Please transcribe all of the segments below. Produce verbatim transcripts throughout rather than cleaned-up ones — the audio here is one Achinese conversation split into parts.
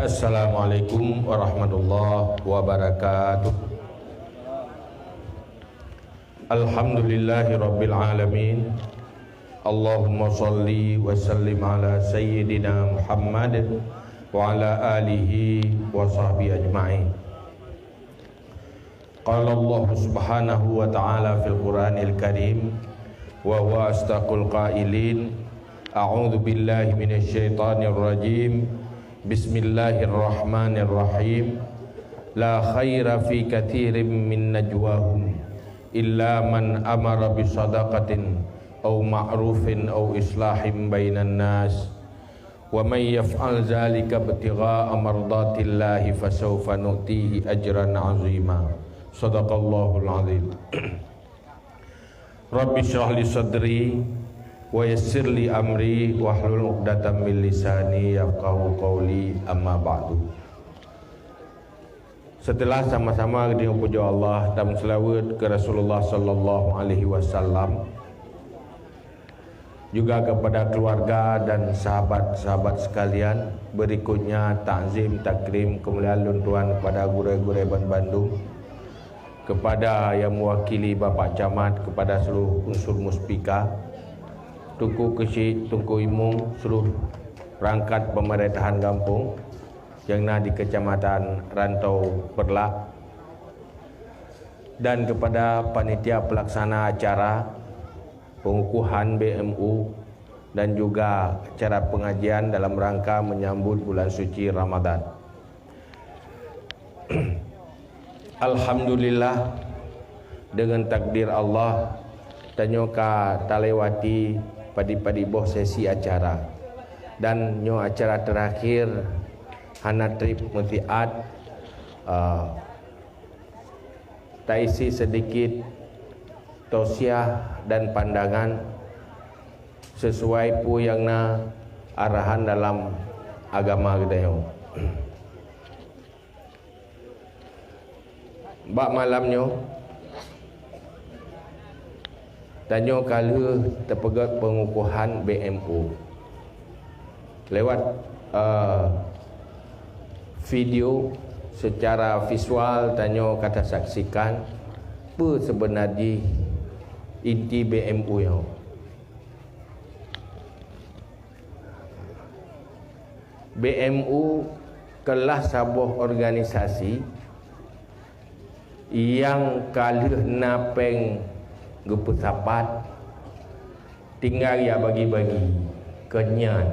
Assalamualaikum warahmatullahi wabarakatuh. Alhamdulillahirabbil alamin. Allahumma shalli wa sallim ala sayyidina Muhammad wa ala alihi wa sahbihi ajma'in. Qala Allah Subhanahu wa Ta'ala fil Qur'anil Karim, wa huwa asdaqul qailin, a'udzu billahi minasy syaithanir rajim. Bismillahirrahmanirrahim. La khaira fi katsirin min najwahum illa man amara bi shadaqatin aw ma'rufin aw islahin bainan nas. Wa may yaf'al dzalika ibtigha'a mardatillahi fasawfa nu'tihi ajran 'azima. Shadaqallahul 'azim. Rabbi shrah li sadri wa yassir li amri wahlul 'uqdatam min lisani yafqahu qawli, amma ba'du. Seuteulah sama-sama geutanyoe pujoe Allah dan meuseulaweuet keu Rasulullah sallallahu alaihi wasallam, juga kepada keluarga dan sahabat-sahabat sekalian, berikutnya takzim takrim keumuliaan lôn tuan kepada gurée-gurée banmandum, kepada yang mewakili Bapak Camat, kepada seluruh unsur muspika, Teungku Keuchik, Teungku Imum, seluruh perangkat pemerintahan gampông, nyang na di Kecamatan Rantau Peureulak, dan kepada panitia pelaksana acara pengukuhan B M U dan juga acara pengajian dalam rangka menyambut bulan suci Ramadan. Alhamdulillah, deungon takdir Allah, tanyoe ka talewati padit-padit boh sesi acara. Dan nyoe acara terakhir hana treb meusiat, eh, taisi sedikit tausiah dan pandangan sesuai peue nyang na arahan dalam agama geutanyoe. Bak malam nyoe, tanyoe ka lheueh teupeugét pengukuhan B M U. Lewat, eh, video, secara visual tanyoe ka tasaksikan peue seubeuna jih inti B M U nyoe. B M U kelah saboh organisasi nyang ka lheueh na péng geupeusapat, tinggai jak bagi-bagi keu nyan.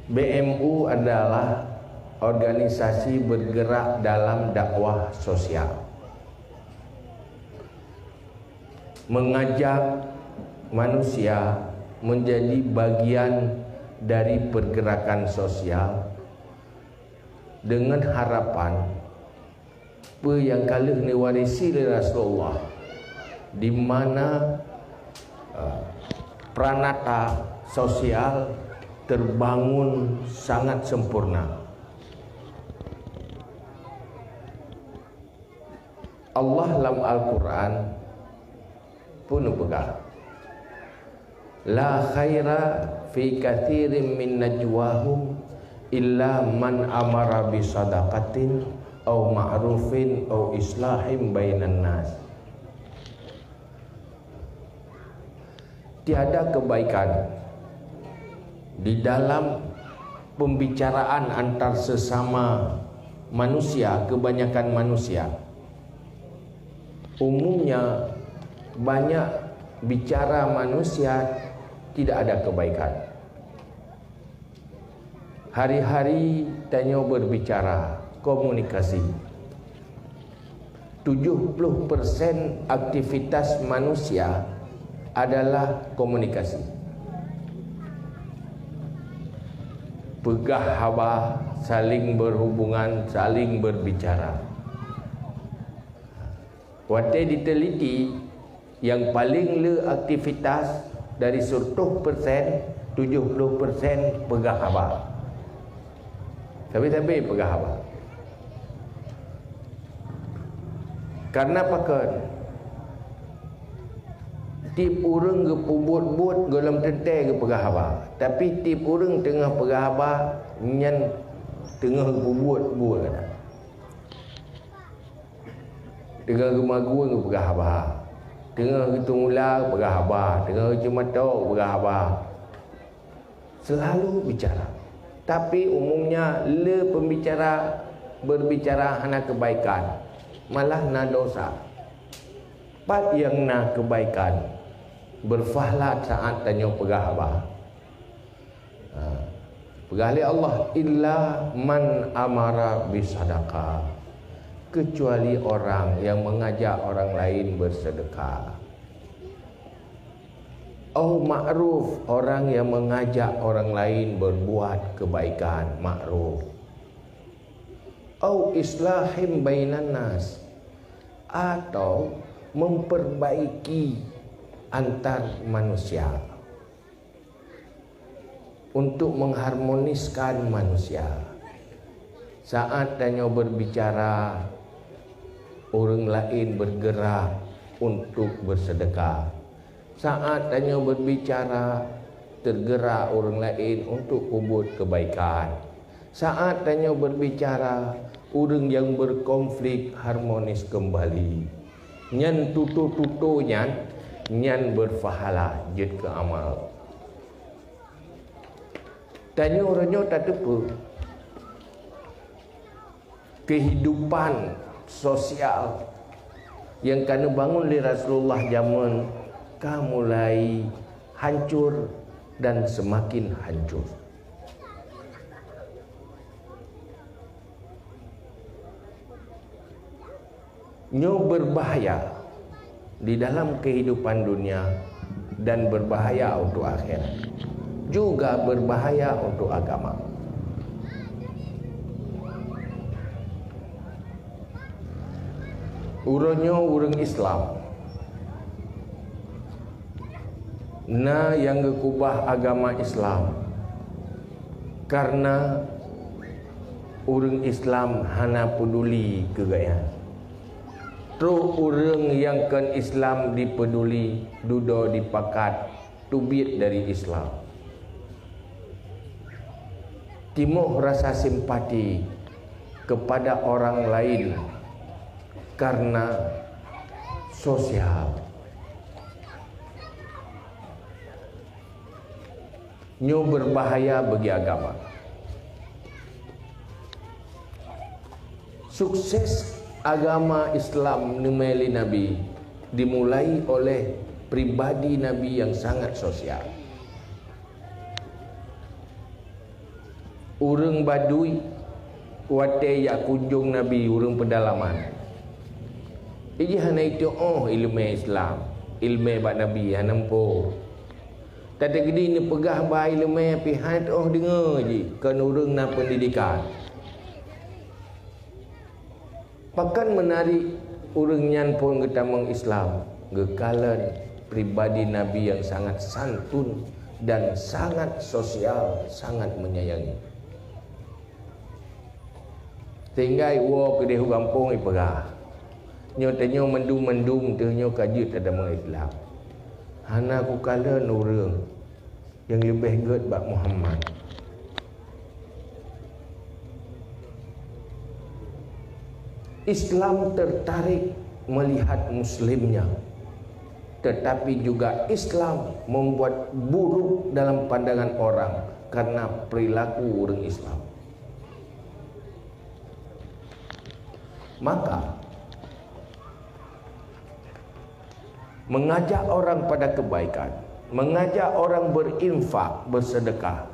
B M U adalah organisasi bergerak dalam dakwah sosial, mengajak manusia menjadi bagian dari pergerakan sosial dengan harapan peue nyang ka lheueh neuwarisi lé Rasulullah, di mana, eh, pranata sosial terbangun sangat sempurna. Allah lam Al-Quran pun neupeugah, "La khaira fi katsirin min najwahum illa man amara bi sadaqatin au ma'rufin au islahim bainan nas." Tiada kebaikan di dalam pembicaraan antar sesama manusia, kebanyakan manusia. Umumnya, banyak bicara manusia tidak ada kebaikan. Hari-hari tanyoe berbicara, komunikasi. Tujuh puluh persen aktivitas manusia adalah komunikasi. Peugah haba, saling berhubungan, saling berbicara. Watée diteliti, nyang paleng le aktivitas dari seratus persen, tujuh puluh persen peugah haba. Sabe-sabe peugah haba. Karena pakon? Tieb ureuëng geupeubuet-buet gohlom teuntée geupeugah haba, tapi tieb ureuëng teungoh peugah haba nyan teungoh geupeubuet-buet. Teungoh geumagun geupeugah haba, teungoh geuteumula geupeugah haba, teungoh geuceumato geupeugah haba. Selalu bicara. Tapi umumnya le pembicara berbicara hana kebaikan, malah na dosa. Pat nyang na kebaikan, berpahala saat tanyoe peugah haba. Ha. Peugah lé Allah, "Illa man amara bisadaqah." Kecuali orang yang mengajak orang lain bersedekah. Au ma'ruf, orang yang mengajak orang lain berbuat kebaikan, ma'ruf. Au islahim bainan nas, atau memperbaiki antar manusia, untuk mengharmoniskan manusia. Saat tanyoe berbicara, ureuëng laén bergerak untuk bersedekah. Saat tanyoe berbicara, tergerak ureuëng laén untuk peubuet kebaikan. Saat tanyoe berbicara, ureuëng nyang berkonflik harmonis kembali. Nyan tutoe-tutoe nyan, nyan berpahala jeuet keu amal. Tanyoe uroe nyoe tateupeue kehidupan sosial nyang ka neubangun lé Rasulullah jameun ka mulai hancur dan semakin hancur. Nyoe berbahaya di dalam kehidupan dunia dan berbahaya untuk akhirat, juga berbahaya untuk agama. Uroe nyoe ureuëng Islam na nyang geukubah agama Islam karena ureuëng Islam hana peuduli keu gobnyan. Trok ureuëng nyang kon Islam dipeuduli, dudoe dipakat, teubiet dari Islam. Timoh rasa simpati kepada orang lain karena sosial. Nyoe berbahaya bagi agama. Sukses agama Islam neumé lé Nabi dimulai oleh pribadi Nabi yang sangat sosial. Ureuëng Badui watée jak kunjong Nabi, ureuëng peudalaman. Ijih hana itu'oh ileumé Islam, ileumé bak Nabi hana muphom. Tateukeudi neupeugah ba ileumé pih hana teu'oh deungoe jih kon ureuëng na peundidikan. Pakon meunari ureuëng nyan phon geutamong Islam, geukalon pribadi Nabi nyang sangat santun dan sangat sosial, sangat menyayangi. Sehingga iwoe keudeh u gampông ipeugah, "Nyoe tanyoe mandum-mandum teuh nyoe ka jeuet tatamong Islam. Hana kukalon ureuëng nyang leubeh gét bak Muhammad." Islam tertarik melihat muslimnya, tetapi juga Islam membuat buruk dalam pandangan orang karena perilaku ureuëng Islam. Maka, mengajak orang pada kebaikan, mengajak orang berinfak, bersedekah,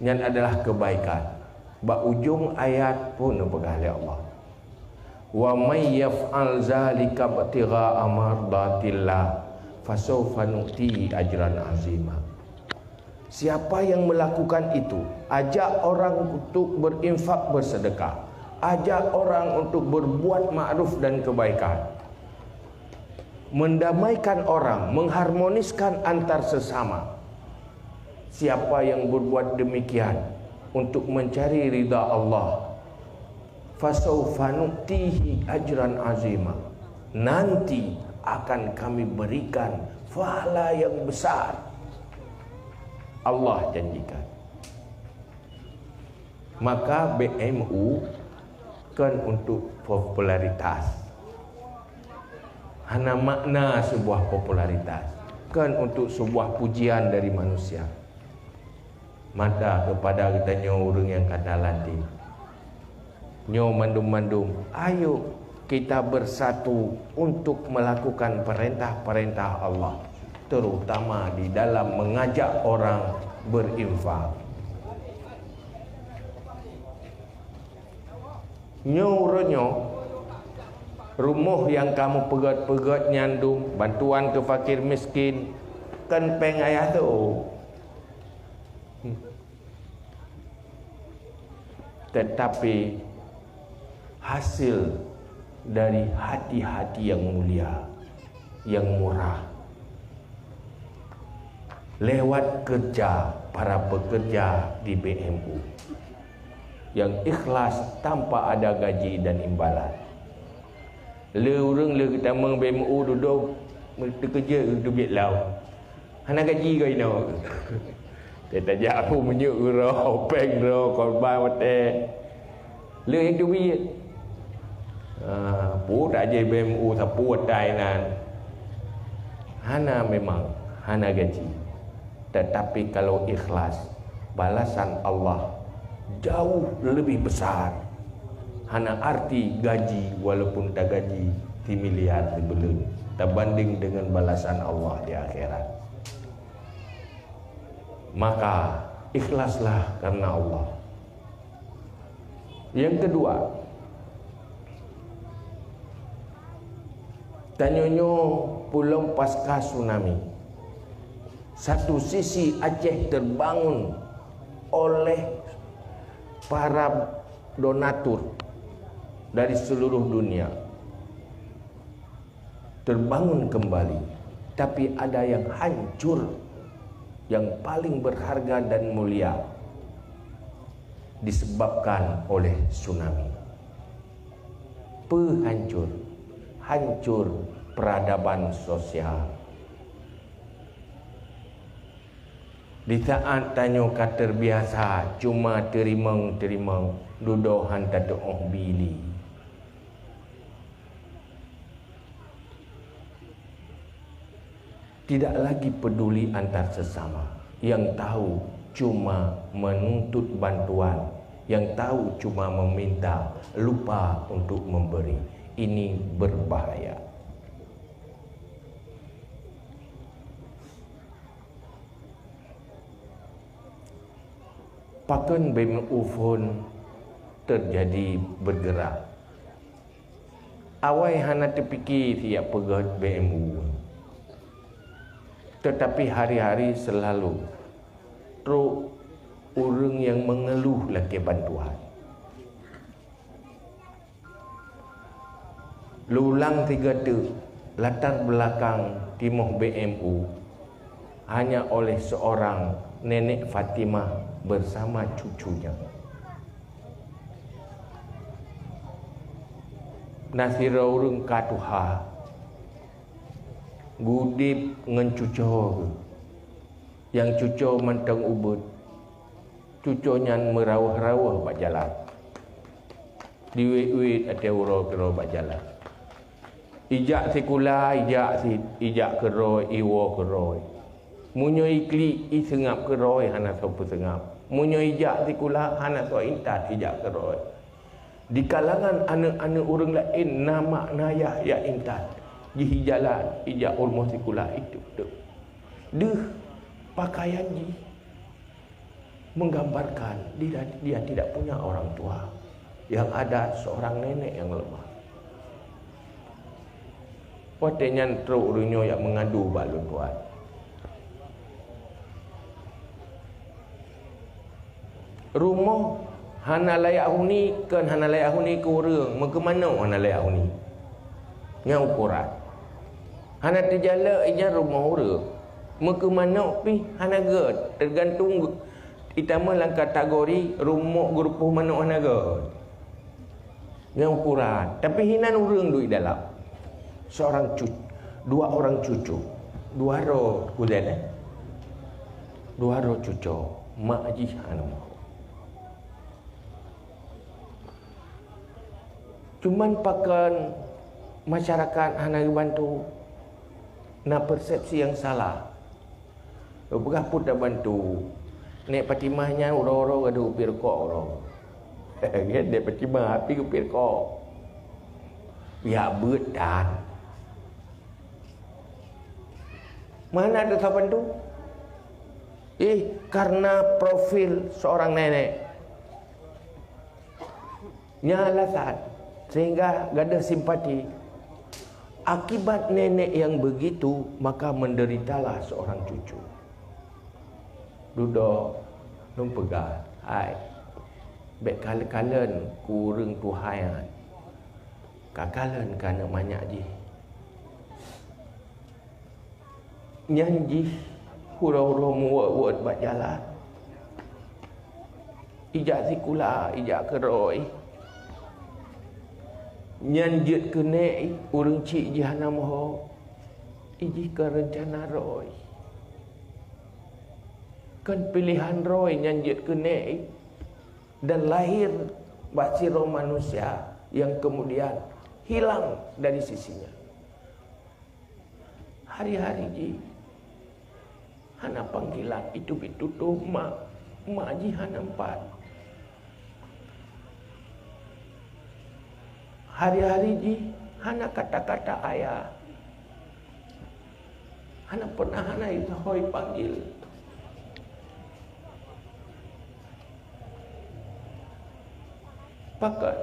nyan adalah kebaikan. Bak ujong ayat phon neupeugah lé Allah, "Wa may yaf'al zalika ibtigha'a mardatillah, fasawfa nu'tihi ajran azima." Siapa yang melakukan itu, ajak orang untuk berinfak, bersedekah, ajak orang untuk berbuat ma'ruf dan kebaikan, mendamaikan orang, mengharmoniskan antar sesama. Siapa yang berbuat demikian untuk mencari ridha Allah, fasawfa nu'tihi ajran azima. Nanti akan Kami berikan pahala yang besar Allah janjikan. Maka B M U kon untuk popularitas. Hana makna sebuah popularitas. Kon untuk sebuah pujian dari manusia. Mata kepada geutanyoe ureuëng nyang ka talantik. Nyoe mandum-mandum, ayo kita bersatu untuk melakukan perintah-perintah Allah, terutama di dalam mengajak orang berinfak. Nyoe uroe nyoe, rumoh nyang kamoe peugét-peugét nyan dum, bantuan keu fakir miskin, kon péng ayah tu. Tetapi hasil dari hati-hati yang mulia, yang murah, lewat kerja para pekerja di B M U yang ikhlas tanpa ada gaji dan imbalan. Le ureuëng le geutamong B M U dudoe teukeujot teubiet lau. Hana gaji keu inoe. Teutajak peue meunyeuk uroe, péng droe, korban watée. Le nyang teubiet. Ha, peue tajak B M U sapeue watée nan. Hana memang, hana gaji. Tetapi kalau ikhlas, balasan Allah jauh lebih besar. Hana arti gaji walaupun tagaji similiar sibuleuen tabanding dengan balasan Allah di akhirat. Maka ikhlaslah karena Allah. Yang kedua, tanyonyo pulom pasca tsunami. Satu sisi Aceh terbangun oleh para donatur dari seluruh dunia. Terbangun kembali, tapi ada yang hancur, yang paling berharga dan mulia disebabkan oleh tsunami. Peue hancur? Hancur peradaban sosial. Di saat tanyoe ka terbiasa cuma teurimong-teurimong, dudoe han tateuoh bili. Tidak lagi peduli antar sesama. Yang tahu cuma menuntut bantuan, yang tahu cuma meminta, lupa untuk memberi. Ini berbahaya. Pakon B M U phon terjadi bergerak? Awai hana teupike siat peugét B M U. Tetapi hari-hari selalu trok ureuëng nyang mengeluh lakée bantuan. Lulang tiga teuk, latar belakang timoh B M U hanya oleh seorang Nenek Fatimah bersama cucunya. Na sidroe ureuëng ka tuha, geuudeb ngon cucoe geuh. Nyang cucoe mantong ubit, cucoe nyan meurawöh-rawöh bak jalan. Diuet-uet até uroe keudroe bak jalan. Ijak sikula, ijak si, ijak keudroe, iwoe keudroe. Meunyoe iklik, iseungab keudroe, hana soe peuseungab. Meunyoe ijak sikula, hana soe intat ijak keudroe. Di kalangan aneuëk-aneuëk ureuëng laén na mak na yah nyang intat. Jih ijalan, ijak u rumoh sikula itu. Deuh, pakaian jih menggambarkan dia, dia tidak punya orang tua. Yang ada seorang nenek yang lemah. Watée nyan trok ureuëng nyoe nyang meungadu bak lôn tuan. Rumoh hana layak huni, kon hana layak huni keu ureuëng, meukeumanok hana layak huni. Nyan ukoran. Hana teujalak ija rumoh ureuëng, meukeumanok pih hana gét, teugantung itamong lam kategori rumoh geurupoh manok hana gét. Nyan ukoran, tapi hinan ureuëng duek dalam. Seorang cu-, dua orang cucu. Dua droe ulèe, eh? Dua droe cuco, mak jih hana meuho. Cuman pakon masyarakat hana geubantu, na persepsi nyang salah. Peugah peue tabantu, Nek Fatimah nyan uroe-uroe gadôh kupi rukok uroe. Kan Nek Fatimah api kupi rukok. Ya beuet tan. Mana ada saban tu? Eh, karena profil seorang nenek. Nyan alasan sehingga gadoh simpati. Akibat nenek yang begitu, maka menderitalah seorang cucu. Dudoe lôn peugah, hai, bèk kalon-kalon keu ureueng tuha nyan. Ka kalon keu aneuk manyak jih. Nyan jih uroe-uroe meuwot-wot bak jalan. Ijak sikula, ijak keudroe. Nyan jeuet keu nek, ureueng chik jih hana meuho. Ijih kon reuncana droe. Kon pilehan droe nyan jeuet keu nek. Dan lahir bak sidroe manusia yang kemudian hilang dari sisinya. Hari-hari jih hana panggilan, itu pih tutoe mak, mak jih hana empat. Hari-hari jih hana kata-kata ayah. Hana pernah hana isohoi panggil. Pakon?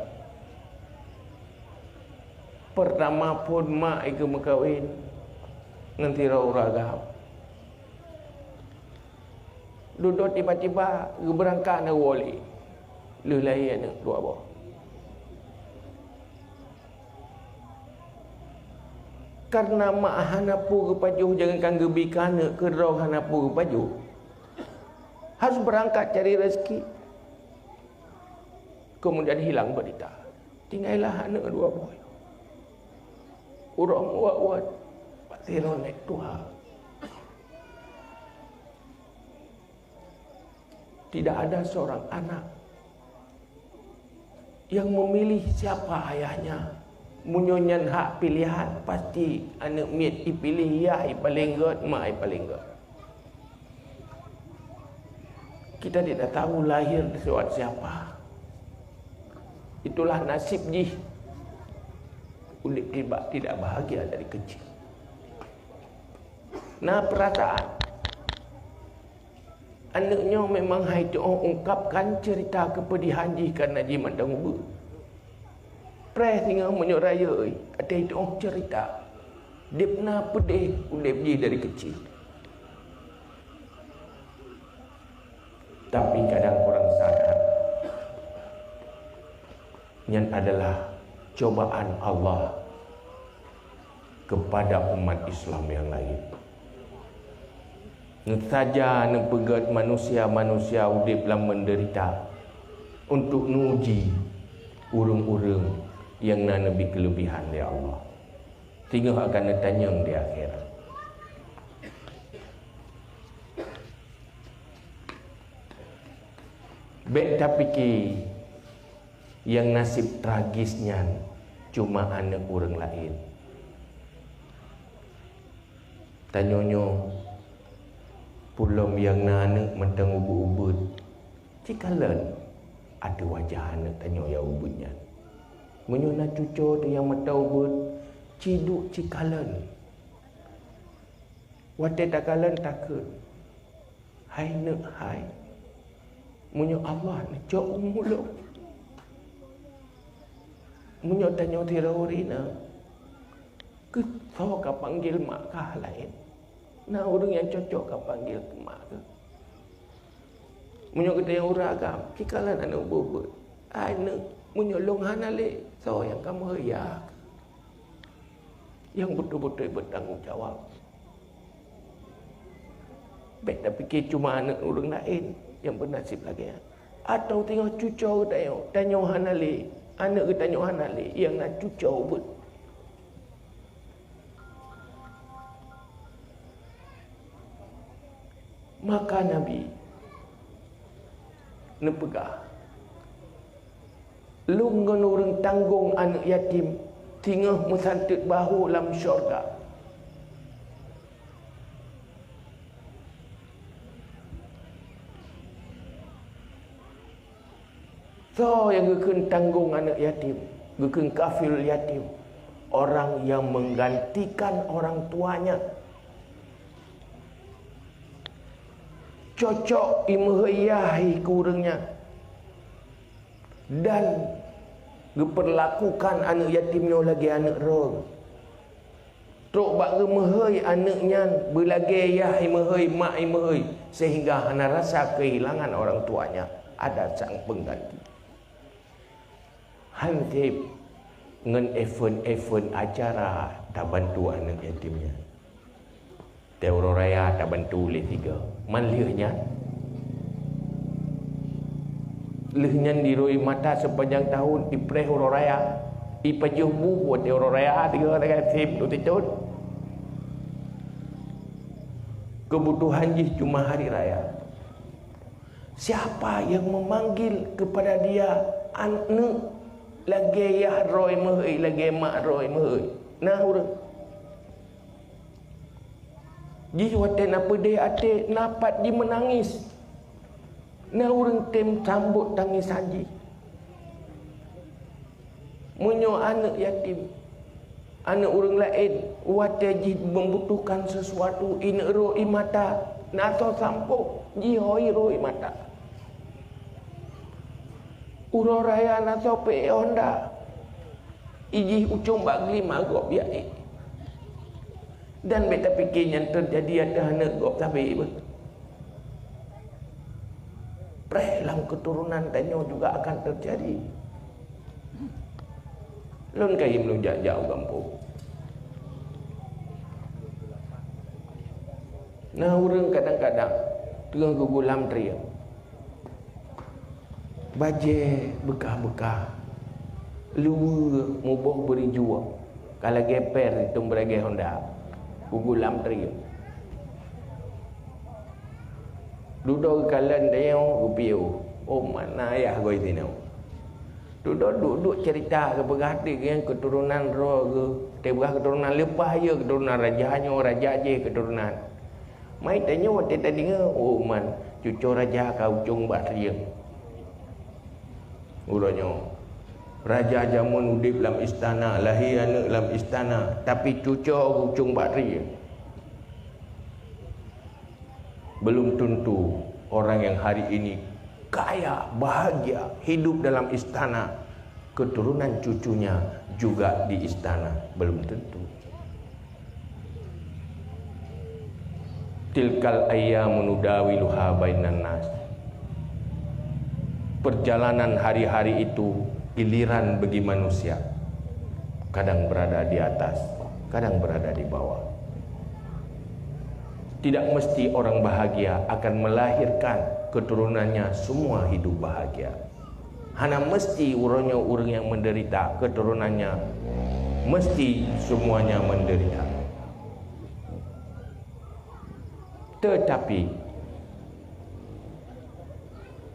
Pertama phon mak ikeu meukawen ngon sidroe ureueng agam. Dudoe tiba-tiba geubeurangkat na woe lé. Lheueh lahé aneuk dua boh. Karena mak hana peue geupajoh, jangankan geubri keu aneuk, keu droe hana peue geupajoh. Harus beurangkat cari rezeki. Kemudian hilang berita. Tinggai lah aneuk dua boh. Uroe meuwot-wot, pasti roh nek tuha. Tidak ada seorang anak yang memilih siapa ayahnya. Meunyoe nyan hak pilihan, pasti aneuk miet ipiléh yah ipaleng gèt, mak ipaleng gèt. Kita tidak tahu lahir lewat siapa. Itulah nasib jih. Udép tidak, tidak bahagia dari kecil. Na perasaan. Aneuk nyoe memang hai tu'oh ungkapkan cerita keupeudihan jih karena jih mantong ubeut. Preh singoh meunyoe rayeuk, até tu'oh cerita. Dép na peudeh udép jih dari kecil. Tapi kadang kurang sadar. Nyan adalah cobaan Allah kepada umat Islam yang lain. Neusaja neupeugèt manusia-manusia udép lam meudeurita untuk neuji ureueng-ureueng nyang na neubi keuleubihan lé Allah. Singoh akan neutanyong di akhirat. Bèk tapike nyang nasib tragis nyan cuma aneuk ureueng laén. Tanyoe nyoe, peulom nyang na aneuk mantong ubeut-ubeut, cikalon ateueh wajah aneuk tanyoe nyang ubeut nyan. Meunyoe na cucoe teuh nyang mantong ubeut, ciduek cikalon. Watèe takalon takheun, "Hai neuk hai, meunyoe Allah neucok umu lôn, meunyoe tanyoe sidroe ureueng inong, keu soe ka panggil mak kah laén? Na ureueng nyang cocok ka panggil keu mak keuh? Meunyoe geutanyoe ureueng agam, cikalon aneuk ubeut-ubeut, 'Hai neuk, meunyoe lôn hana lé, soe nyang ka meuhôi yah keuh?' Nyang beutôi-beutôi beutanggong jawab. Bèk tapike cuma aneuk ureueng laén nyang beunasib lagèe nyan. Atawa teungoh cucoe geutanyoe, tanyoe hana lé, aneuk geutanyoe hana lé, nyang na cucoe ubeut. Maka Nabi neupeugah, "Lôn ngon ureuëng tanggong aneuëk yatim singoh meusanteut bahô lam syeuruga." Soe nyang geukheun tanggong aneuëk yatim, geukheun kafil yatim? Orang yang menggantikan orang tuanya. Cocok imeuhôi yah keu ureuëng nyan, dan geupeurlakukan aneuëk yatim nyoe lagée aneuëk droe. Trok bak geumeuhôi aneuëk nyan beulagée yah imeuhôi, mak imeuhôi, sehingga hana rasa keuhilangan orang tuanya, ada sang pengganti. Hansip ngon event-event acara tabantu aneuëk yatim nyan. Teuh uroe raya tabantu lé tiga. Man lheueh nyan, lheueh nyan dirôi mata sepanjang tahun, ipreh uroe raya, ipajoh bu buet uroe raya, tiga lagée sim tu ticut. Kebutuhan jih cuma hari raya. Siapa yang memanggil kepada dia aneuëk lagée yah droe meuhôi, lagée mak droe meuhôi? Na ureuëng. Jih watée na peudeh até, na pat jimeunangis. Na ureuëng tem sambot tangisan jih. Meunyoe aneuëk yatim, aneuëk ureuëng laén, watée jih membutuhkan sesuatu, ineuk rhot ie mata, na soe sampoe, jihôi rhot ie mata. Uroe raya na soe peu-ék honda, ijih ucong bak glima gob jak ék. Dan bék tapike nyan teujadi ateueh aneuëk gob sabe beuh. Preh lam keuturonan tanyoe juga akan teujadi. Lôn kayém lôn jak-jak u gampông. Na ureuëng kadang-kadang teungoh geugulam trieng. Bajée beukah-beukah, luweue muboh beurijua, ka lagée per teuh beuragée honda, geugulam trieng. Dudoe geukalon tanyoe geupiôh, oh, mana ayah goe tinoe. Dudoe duek-duek cerita geupeugah teuh nyan keuturonan droe geuh, teupeugah keuturonan leupah ye keuturonan raja nyoe, raja jéh keuturonan. Mai tanyoe watée tadeungoe, oh, man, cucoe raja ka ucong bak trieng. Uroe nyoe, raja jameun udeb lam istana, lahé aneuëk lam istana, tapi cucoe ucong bak trieng. Belum tentu orang yang hari ini kaya, bahagia, hidup dalam istana, keturunan cucunya juga di istana. Belum tentu. Tilkal ayyamu nudawiluha bainan nas. Perjalanan hari-hari itu giliran bagi manusia. Kadang berada di atas, kadang berada di bawah. Tidak mesti orang bahagia akan melahirkan keturunannya semua hidup bahagia. Hana mesti uroe nyoe ureuëng nyang menderita, keturunannya mesti semuanya menderita. Tetapi,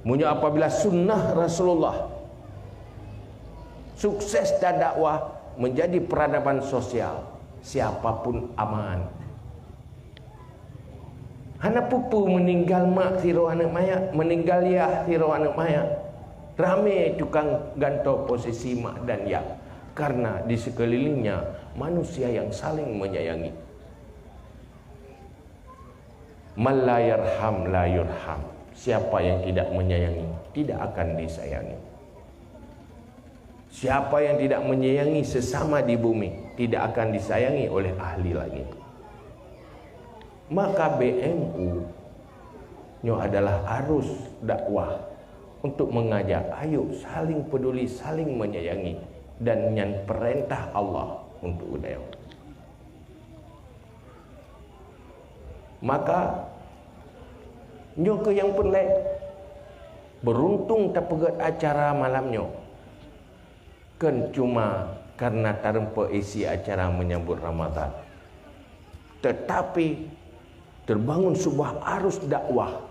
meunyoe apabila sunnah Rasulullah sukses dan dakwah menjadi peradaban sosial, siapapun aman. Hana peue-peue meninggal mak sidroe aneuëk manyak, meninggal yah sidroe aneuëk manyak. Ramé tukang gantoe posisi mak dan yah, karena di sekelilingnya manusia yang saling menyayangi. Man la yarham la yurham. Siapa yang tidak menyayangi, tidak akan disayangi. Siapa yang tidak menyayangi sesama di bumi, tidak akan disayangi oleh ahli langit. Maka B M U nyoe adalah arus dakwah untuk mengajak, ayo saling peduli, saling menyayangi, dan nyan perintah Allah untuk geutanyoe. Maka, nyoe keuh nyang peureulée, beuruntung tapeugét acara malam nyoe. Kon cuma karena tarumpok isi acara menyambut Ramadan, tetapi Terbangun sebuah arus dakwah.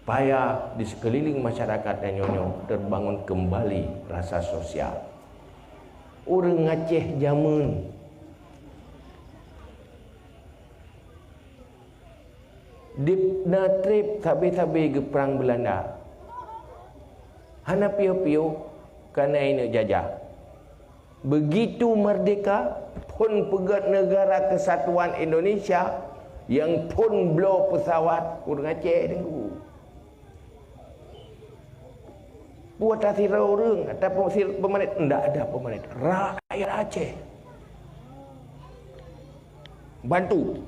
Paya di sekeliling masyarakat nyoe terbangun kembali rasa sosial. Ureuëng Aceh jameun dip na treb sabe-sabe geuprang Belanda. Hana piôh-piôh, kana ineuk jajah. Begitu merdeka, phon peugét Negara Kesatuan Indonesia, nyang phon bloe pesawat ureuëng Aceh teungku. Buat sidroe ureuëng ataupun si peumarit, ndak ada peumarit. Rakyat Aceh. Bantu.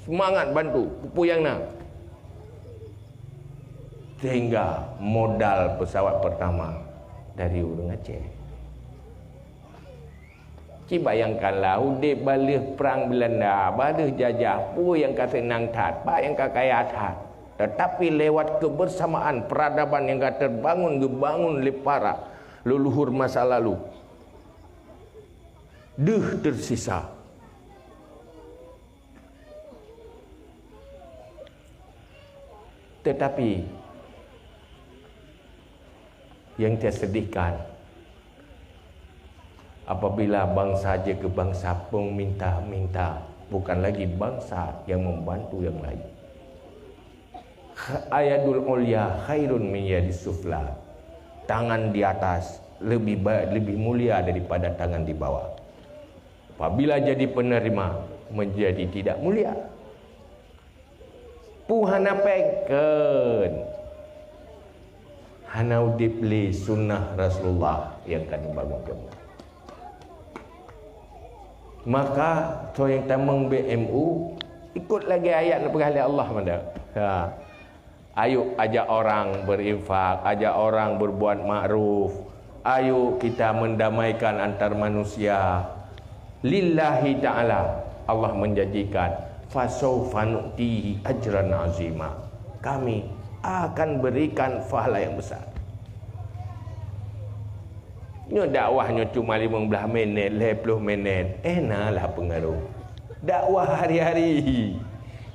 Semangat bantu. Peue nyang na. Sehingga modal pesawat pertama dari ureuëng Aceh. Ci bayangkanlah, udeb baleueh prang Belanda, baleueh jajah, peue nyang ka seunang that, peue nyang ka kaya that. Tetapi lewat kebersamaan, peradaban nyang ka terbangun, geubangun lé para leluhur masa lalu, deuh tersisa. Tetapi yang saya sedihkan, apabila bangsa jeuet keu bangsa peminta-minta, bukan lagi bangsa yang membantu yang lain. Ayadul ulya khairun min yadis sufla. Tangan di atas lebih baik, lebih mulia daripada tangan di bawah. Apabila jadi penerima, menjadi tidak mulia. Peue hana péng, kheun. Hana udeb lé sunnah Rasulullah nyang ka neubangun kamoe. Maka, soe nyang tamong B M U, ikut lagée ayat neupeugah lé Allah mada. Ha. Ayo ajak orang berinfak, ajak orang berbuat makruf. Ayo kita mendamaikan antar manusia. Lillahi ta'ala, Allah menjanjikan, "Fasaufa nu'tihi ajran azima." Kami akan berikan pahala yang besar. Nyoe dakwah nyoe cuma limong blaih minét, lhée ploh minét. Eh, na lah peungaroh. Dakwah hari-hari.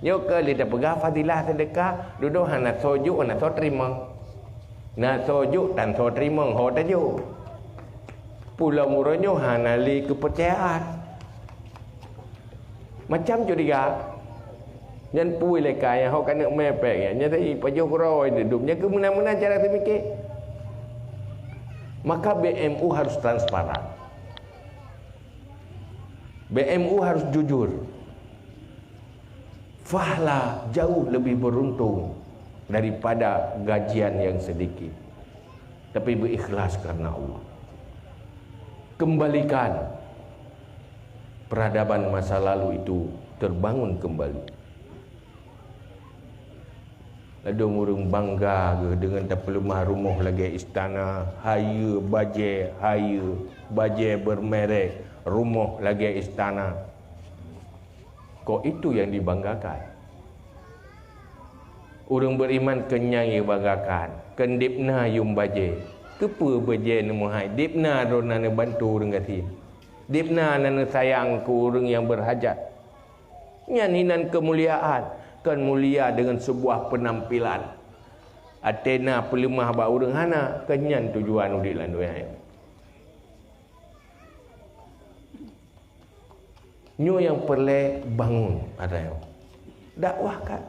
Nyoe keuh lé tapeugah fadilah seudeukah, dudoe hana soe jok, hana soe teurimong. Na soe jok, tan soe teurimong, ho tajok. Pulo uroe nyoe hana lé keupeurcayaan. Macam curiga. Nyan pui lé kaya ho kaneuk mepek ya. Nyan tadi pajoh keuroi duduk. Nyan keuh meunan-meunan cara teumike. Maka B M U harus transparan. B M U harus jujur. Fahla jauh lebih beruntung daripada gajian yang sedikit. Tapi berikhlas karena Allah. Kembalikan peradaban masa lalu itu terbangun kembali. Ladôm ureuëng bangga geuh deungon tapeuleumah rumoh lagée istana, hayeue bajée, hayeue bajée bermerek, rumoh lagée istana. Kok itu yang dibanggakan? Ureuëng beriman keuh nyang jibanggakan, kheun deb na yum bajée. Keupeue bajée neumeuhai, deb na droe na neubantu ureuëng gasien. Deb na na neusayang keu ureuëng nyang beurhajat. Nyan hinan keumuliaan, kon mulia deungon seubuah peunampilan. Até na peuleumah bak ureuëng hana, kon nyan tujuan udeb lam donya nyoe. Nyoe nyang peureulée bangun ata nyoe. Dakwahkan.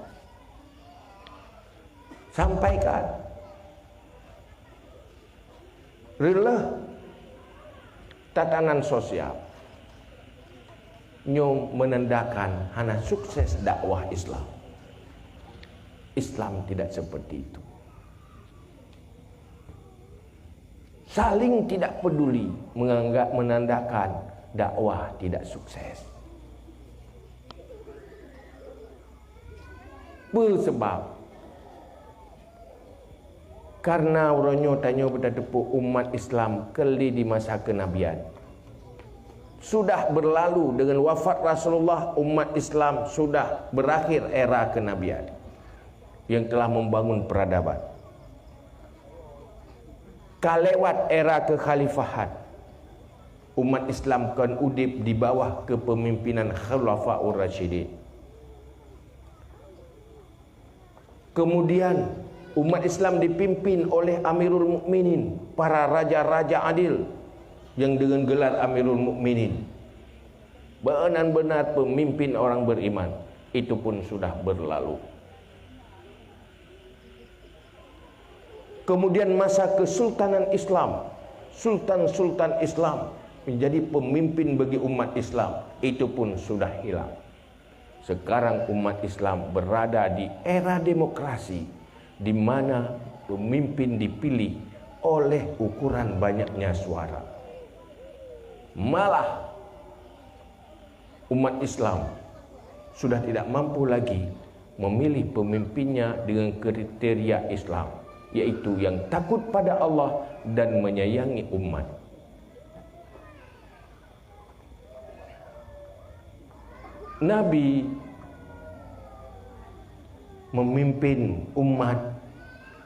Sampaikan. Reuloh tatanan sosial nyoe menandakan hana sukses dakwah Islam. Islam tidak seperti itu. Saling tidak peduli menganggap menandakan dakwah tidak sukses. Peue sabab? Karena uroe nyoe tanyoe beutateupeue umat Islam keu lheueh di masa keunabian. Sudah berlalu dengan wafat Rasulullah, umat Islam sudah berakhir era kenabian yang telah membangun peradaban. Ka lewat era kekhalifahan, umat Islam kon udeb di bawah kepemimpinan Khulafaur Rasyidin. Kemudian, umat Islam dipimpin oleh Amirul Mukminin, para raja-raja adil yang dengan gelar Amirul Mukminin. Benar-benar pemimpin orang beriman. Itu pun sudah berlalu. Kemudian masa kesultanan Islam, sultan-sultan Islam menjadi pemimpin bagi umat Islam, itu pun sudah hilang. Sekarang umat Islam berada di era demokrasi, di mana pemimpin dipilih oleh ukuran banyaknya suara. Malah umat Islam sudah tidak mampu lagi memilih pemimpinnya dengan kriteria Islam, yaitu yang takut pada Allah dan menyayangi umat. Nabi memimpin umat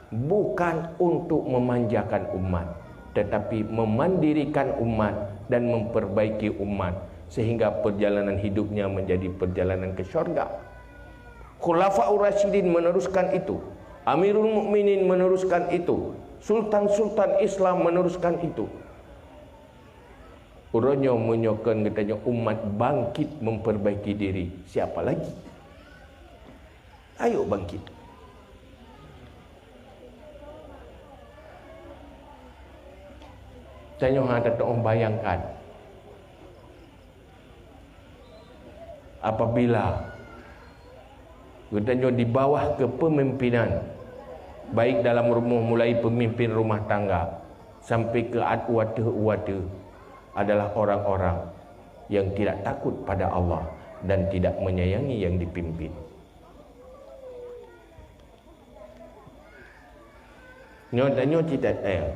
bukan untuk memanjakan umat, tetapi memandirikan umat dan memperbaiki umat sehingga perjalanan hidupnya menjadi perjalanan ke syurga. Khulafaur Rasyidin meneruskan itu, Amirul Mukminin meneruskan itu, sultan-sultan Islam meneruskan itu. Uroe nyoe meunyoe kon geutanyoe umat bangkit memperbaiki diri, siapa lagi? Ayo bangkit. Tanyoe hana tatu'oh bayangkan, apabila geutanyoe di bawah kepemimpinan, baik dalam rumoh mulai pemimpin rumah tangga sampai ke at-, u ateueh-u ateueh, adalah orang-orang yang tidak takut pada Allah dan tidak menyayangi yang dipimpin. Nyoe tanyoe cit that, eh,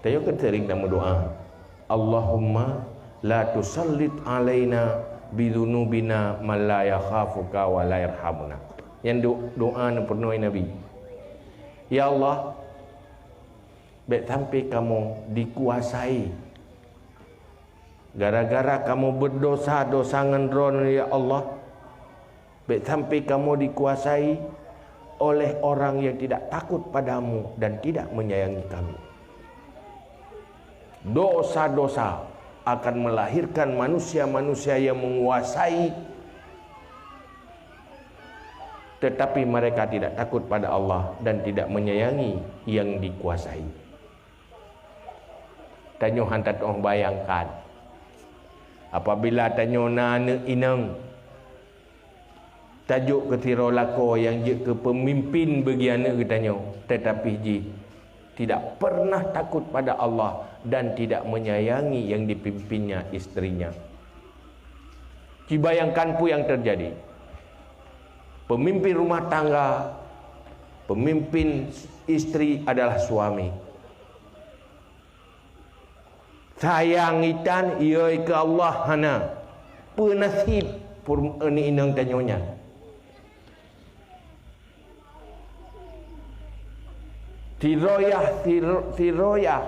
tanyoe kan sering tameudoa, "Allahumma la tusallit alaina bidzunubina man la yakhafuka wa la yarhamuna." Nyan do-, doa neupeurunoe Nabi. Ya Allah, bék sampai kamoe dikuasai gara-gara kamoe beudosa-dosa ngon Droeneuh, ya Allah. Bék sampai kamoe dikuasai oleh orang yang tidak takut pada-Mu dan tidak menyayangi kami. Dosa-dosa akan melahirkan manusia-manusia yang menguasai, tetapi mereka tidak takut pada Allah dan tidak menyayangi yang dikuasai. Tanyoe hana tatu'oh bayangkan, apabila tanyoe na aneuëk inong, tajok keu sidroe lakoe nyang jeuet keu peumimpin bagi aneuëk geutanyoe, teutapi jih tidak pernah takot pada Allah dan tidak menyayangi nyang dipimpinnya, istrinya. Ci bayangkan peue nyang teujadi. Pemimpin rumah tangga, pemimpin istri adalah suami. Sayang itan, yoi keu Allah hana. Peue nasib pur-, inong tanyoe nyan. Siroyah, siro-, siroyah,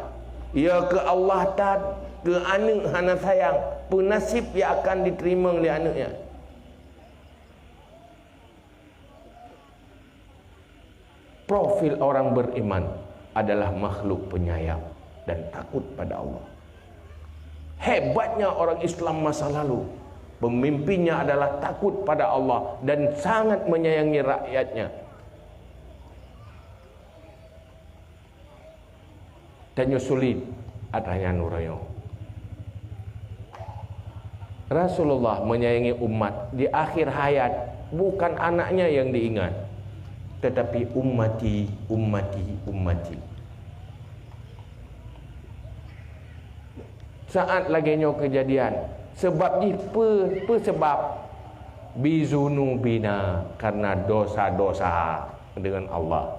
ya keu Allah that, keu aneuëk hana sayang, peue nasib nyang akan jiteurimong lé aneuëk nyan. Profil orang beriman adalah makhluk penyayang dan takut pada Allah. Hebatnya orang Islam masa lalu, pemimpinnya adalah takut pada Allah dan sangat menyayangi rakyatnya. Tanyoe sulit atra nyan uroe nyoe. Rasulullah menyayangi umat di akhir hayat, bukan anaknya yang diingat, tetapi ummati, ummati, ummati. Saat lagée nyoe keujadian, sebab jih peue, peue sebab? Bizunubina, karena dosa-dosa dengan Allah.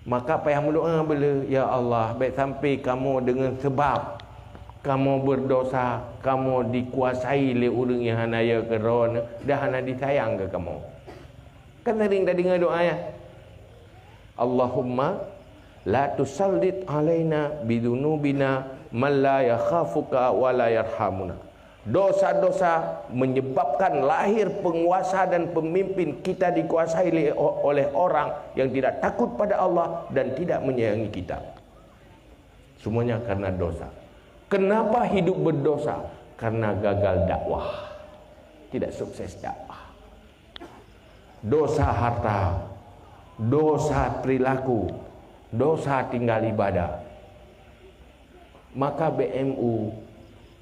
Maka payah meudoá beuleu, "Ya Allah, bék sampai kamoe deungon seubab kamoe beurdosa, kamoe dikuasai lé ureuëng nyang hana yö keu Droeneuh dan hana disayang keu kamoe." Kan sering tadeungoe doá nyan, "Allahumma la tusallit alaina bidzunubina man la yakhafuka wa la yarhamuna." Dosa-dosa menyebabkan lahir penguasa dan pemimpin kita dikuasai le-, oleh orang yang tidak takut pada Allah dan tidak menyayangi kita. Semuanya karena dosa. Kenapa hidup berdosa? Karena gagal dakwah. Tidak sukses dakwah. Dosa harta, dosa perilaku, dosa tinggal ibadah. Maka B M U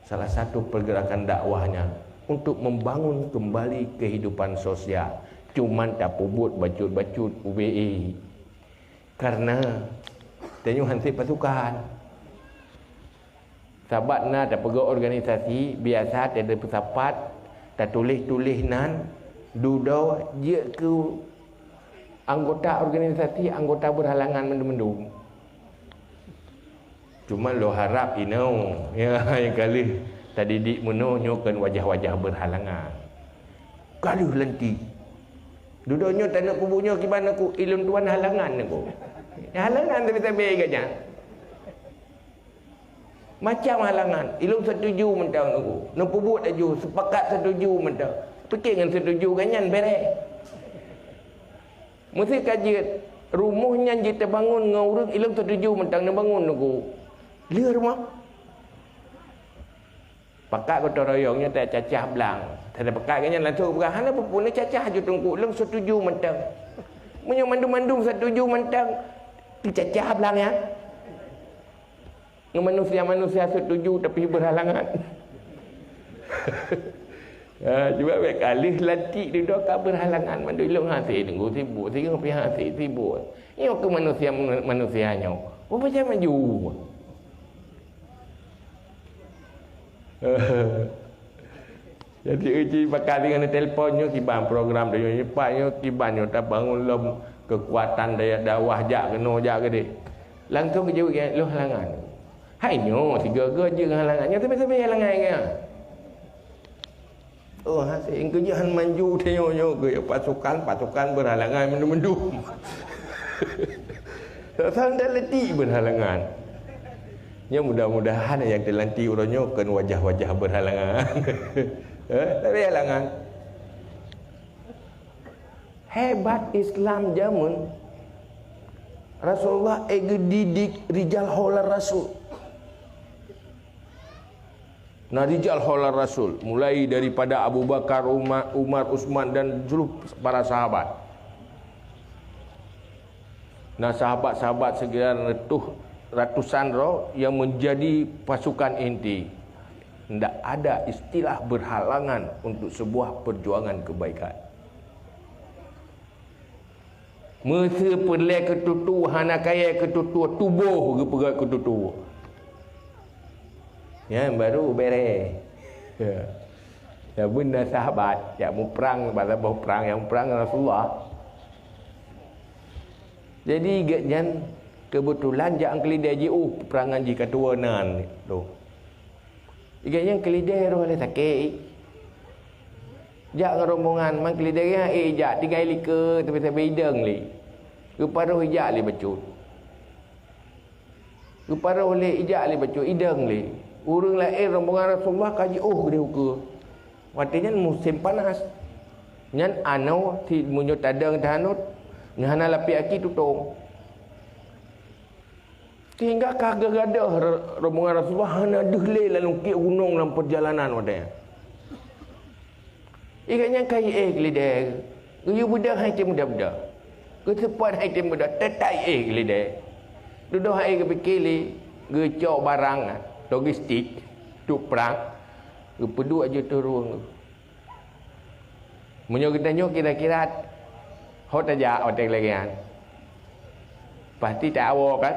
salah satu pergerakan dakwahnya untuk membangun kembali kehidupan sosial. Cuman tapeubuet bacut-bacut U B E. Karena tanyoe han sép pasukan. Sabat na tapeugah organisasi, biasa tapeusapat, tatuléh-tuléh nan, dudoe jeuet keu anggota organisasi, anggota berhalangan mandum-mandum. Cuma lôn harab inoe, ya, nyang ka lheueh tadidik meunoe nyoe kon wajah-wajah berhalangan. Ka lheueh lanti. Dudoe nyoe taneuk peubuet nyoe kiban aku, ilôn tuan halangan aku. Halangan tapi-tapi gajah. Macam halangan, ilôn setuju mantong aku. Neupeubuet laju, sepakat setuju mantong. Pike ngon setuju gobnyan bereh. Meusé ka jeuet, rumoh nyan jiteubangun ngon ureuëng ilôn setuju mantong neubangun aku. Lheueh rumoh. Pakat gotong royong nyoe tacacah blang. Teupeugah gobnyan langsung peugah, "Hana peue-peue, neucacah aju teungku, lôn setuju mantong." Meunyoe mandum-mandum setuju mantong, teucacah blang nyan. Ngon manusia-manusia setuju tapi berhalangan. Ha, cuba bèk ka lheueh lantik dudoe ka berhalangan. Mandum ilôn hase teungku sibuk, singoh pih hase sibuk. Nyoe keuh manusia-manusia nyoe. Peue macam maju. Jadi uji pakat deungon telepon nyoe kiban program tanyoe nyoe pat nyoe kiban nyoe tabangun lom keukuatan daya dakwah jak keunoe jak keudeh. Langsung geujaweueb lôn halangan. Hai nyoe sigoe-goe jeuet halangan. Nyoe sabe-sabe halangan nyan. Oh, hase engkeuh jeuet han manju tanyoe nyoe keu pasukan, pasukan berhalangan mandum-mandum. Sang dan letik berhalangan. Nyoe mudah-mudahan nyang teulantik uroe nyoe kon wajah-wajah berhalangan. Eh, tapi halangan. Hebat Islam jameun Rasulullah, eh, geudidik rijal holar Rasul. Nah, rijal holar Rasul, mulai daripada Abu Bakar, Umar, Umar, Utsman dan seluruh para sahabat. Nah, sahabat-sahabat sekian retuh, ratusan roh yang menjadi pasukan inti. Ndak ada istilah berhalangan untuk sebuah perjuangan kebaikan. Meusé peureulèe keu tutoe, hana kayèe keu tutoe, tuboh geupeugèt keu tutoe. Nyan baru bèrèh. Ya. Ya, beuna sahabat, jak muprang, bak saboh prang, nyang muprang Rasulullah. Jadi, gèt nyan keubeutulan jak keulidèe jiôh peuprangan jih ka tuwoe nan tu. Gobnyan keulidèe roh lé sakét. Jak ngon rombongan, man keulidèe nyan ék jak tinggai likot, tapi sabe idong lé. Geuparoh ijak lé bacut. Geuparoh lé ijak lé bacut, idong lé. Ureueng laén rombongan Rasulullah ka jiôh keudeh ukeue. Watèe nyan musém panas. Nyan anoe si meunyoe tadong teuhanot, nyan hana lapék aki tutong. Sehingga ka geugadoh ro-, rombongan Rasulullah hana deuh lé lalong kiek gunong lam peurjalanan watèe nyan. Gobnyan ka ié keulidèe, geuyue beudôh han item beudôh-beudôh. Geuseupôt han item beudôh, teutap ié keulidèe. Dudoh han ié geupike lé, geucok barang, logistik, truk prang, geupeuduek aju ateueh rueng. Meunyoe geutanyoe kira-kira ho tajak watèe lagèe nyan, pasti tawoe kan?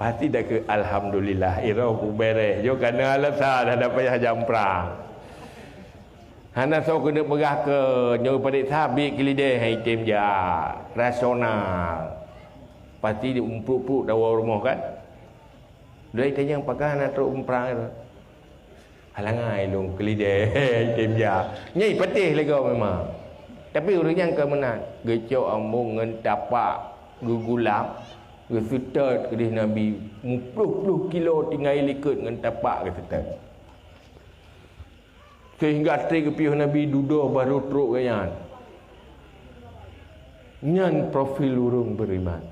Pasti takheun, "Alhamdulillah, iroh ku bèrèh." Nyoe ka na alasan hana payah jamprang. Hana soe keuneuk peugah keu nyoe padé sabé keulidèe han item jak, rasional. Pasti diumpuk-puk tawoe rumoh kan? Dua itanyong pakon hana trok muprang tu. Halangai lôn keulidèe item jak. Nyan patéh lé goe memang. Tapi ureueng nyan ka meunan. Geucok ambong ngon tapak geugulam, geuseutôt keudeh Nabi. Muploh-ploh kilo tinggai likot ngon tapak geuseutôt. Sehingga treb geupiôh Nabi dudoe barô trok gobnyan. Nyan profil ureuëng beriman.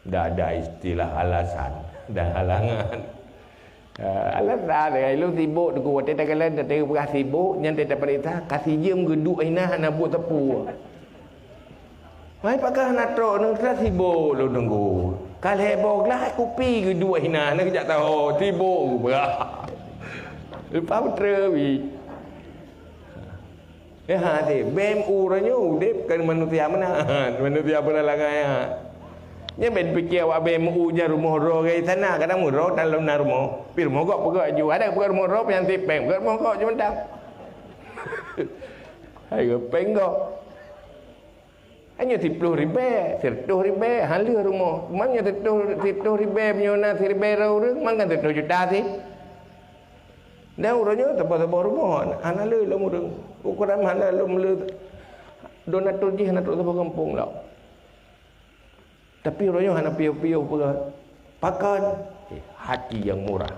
Tidak ada istilah alasan dan halangan. Ah, alasan, ilôn sibuk, Teungku, watée takalon, watée geupeugah sibuk, nyan teuh tapeuriksa, ka sijeuem geuduek hinan hana buet sapeue. Hai, pakon hana trok, neutra sibuk lôn nunggu. Ka lhée boh glah kupi geuduek hinan, hana geujak tahu, sibuk geupeugah. Leupah beutreui. Ya, ha, si B M U uroe nyoe udeb kon manusia meunan, manusia beuralangan, ya. Nyan ben piké awak B M U nyan rumoh droe geuh sana, kadang meudroe tan lom na rumoh. Pi rumoh gob peugah ju, ada peugah rumoh droe, peunyanseb péng, peugah rumoh gob ju mantong. Hai, geuh péng gob. Hanya siploh ribée, siratoh ribée, hana lheueh rumoh. Cuma nyoe siratoh, siratoh ribée, meunyoe na siribée droe ureuëng, man kan siratoh juta sih. Dan uroe nyoe saboh-saboh rumoh, hana lé lom ureuëng. Ukuran hana lom lé, dua ratus jih hana trok saboh gampông lom. Tapi uroe nyoe hana piôh-piôh peugah. Pakon? Eh, hati yang murah.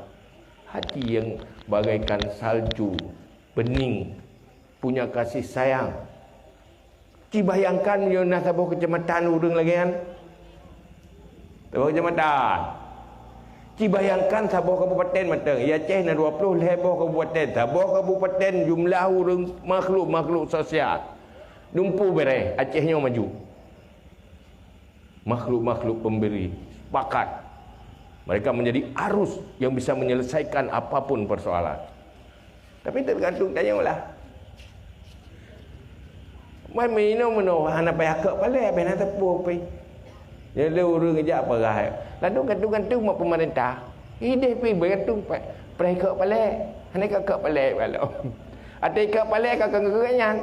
Hati yang bagaikan salju, bening, punya kasih sayang. Ci bayangkan meunyoe na saboh keucamatan ureuëng lagée nyan. Saboh keucamatan. Ci bayangkan saboh kabupaten mantong. Di Aceh na dua ploh lhée boh kabupaten. Saboh kabupaten jumlah ureuëng makhluk-makhluk sosial. Dumpeue bereh, Aceh nyoe maju. Makhluk-makhluk pemberi, sepakat. Mereka menjadi arus yang bisa menyelesaikan apapun persoalan. Tapi tergantung tanyoe lah. Man meuinoe meunoe hana payah kok palek, habéh na teupeue pih. Jadi ureuëng jak peugah, ladôm gantung-gantung mak pemerintah. Ideh pih bergantung pa-, preh kok palek. Hana kok kok palek balom. Até kok palek ka keu nyan.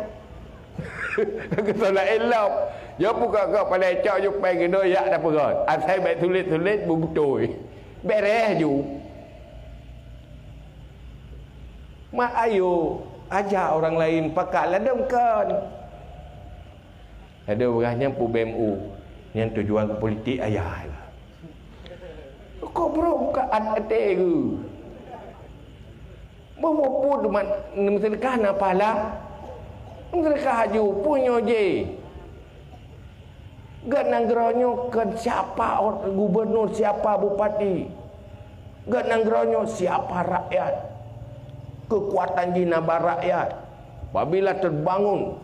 Ka keu solat elok. Yo pukok kok palek cok ju pai geunoe yak dah peugah. Asai baik sulet-sulet beubutôi. Bereh ju. Mak ayo, aja orang lain pakat ladôm kon. Ladôm peugah nyan pu B M U. Nyan tujuan keu politik ayah. Kok bro buka at-, até ke? Boh muput mat meuseudeukah na pahala. Meuseudeukah aju, peue nyoe jih? Gét nanggroe nyoe kon siapa or-, gubernur, siapa bupati. Gét nanggroe nyoe siapa rakyat. Keukuatan jih na bak rakyat. Apabila terbangun,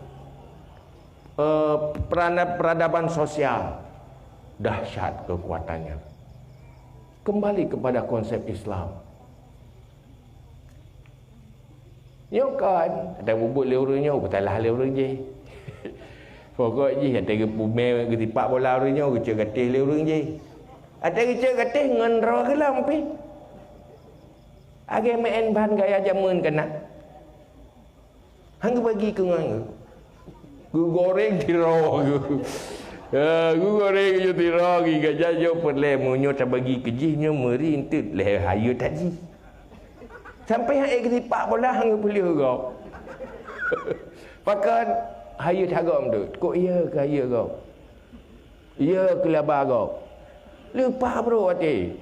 eh, perana-, peradaban sosial, dahsyat kekuatannya. Kembali kepada konsep Islam. Nyoe kan, ada bubut lé ureuëng nyoe, beutalah lé ureuëng jih. Pokok jih, ada geupumé geusipak bola ureuëng nyoe, geucok gatéh lé ureuëng jih. Ada geucok gatéh ngon droe geulam pih. Agée meu'en ban gaya jameun keunan. Han geubagi keu ngon geuh. Geugoreng tiroe geuh. Ya, geugoreng geuh tiroe geuh, gajah nyoe peureulée meunyoe tabagi keu jih nyoe meuri enteuk lhée hayeue that jih. Sampai han ék geusipak bola han geupeuleueh gob. Pakon hayeue that gob enteuk? Kok iya keu hayeue gob? Iya keu laba gob. Leupah brok até.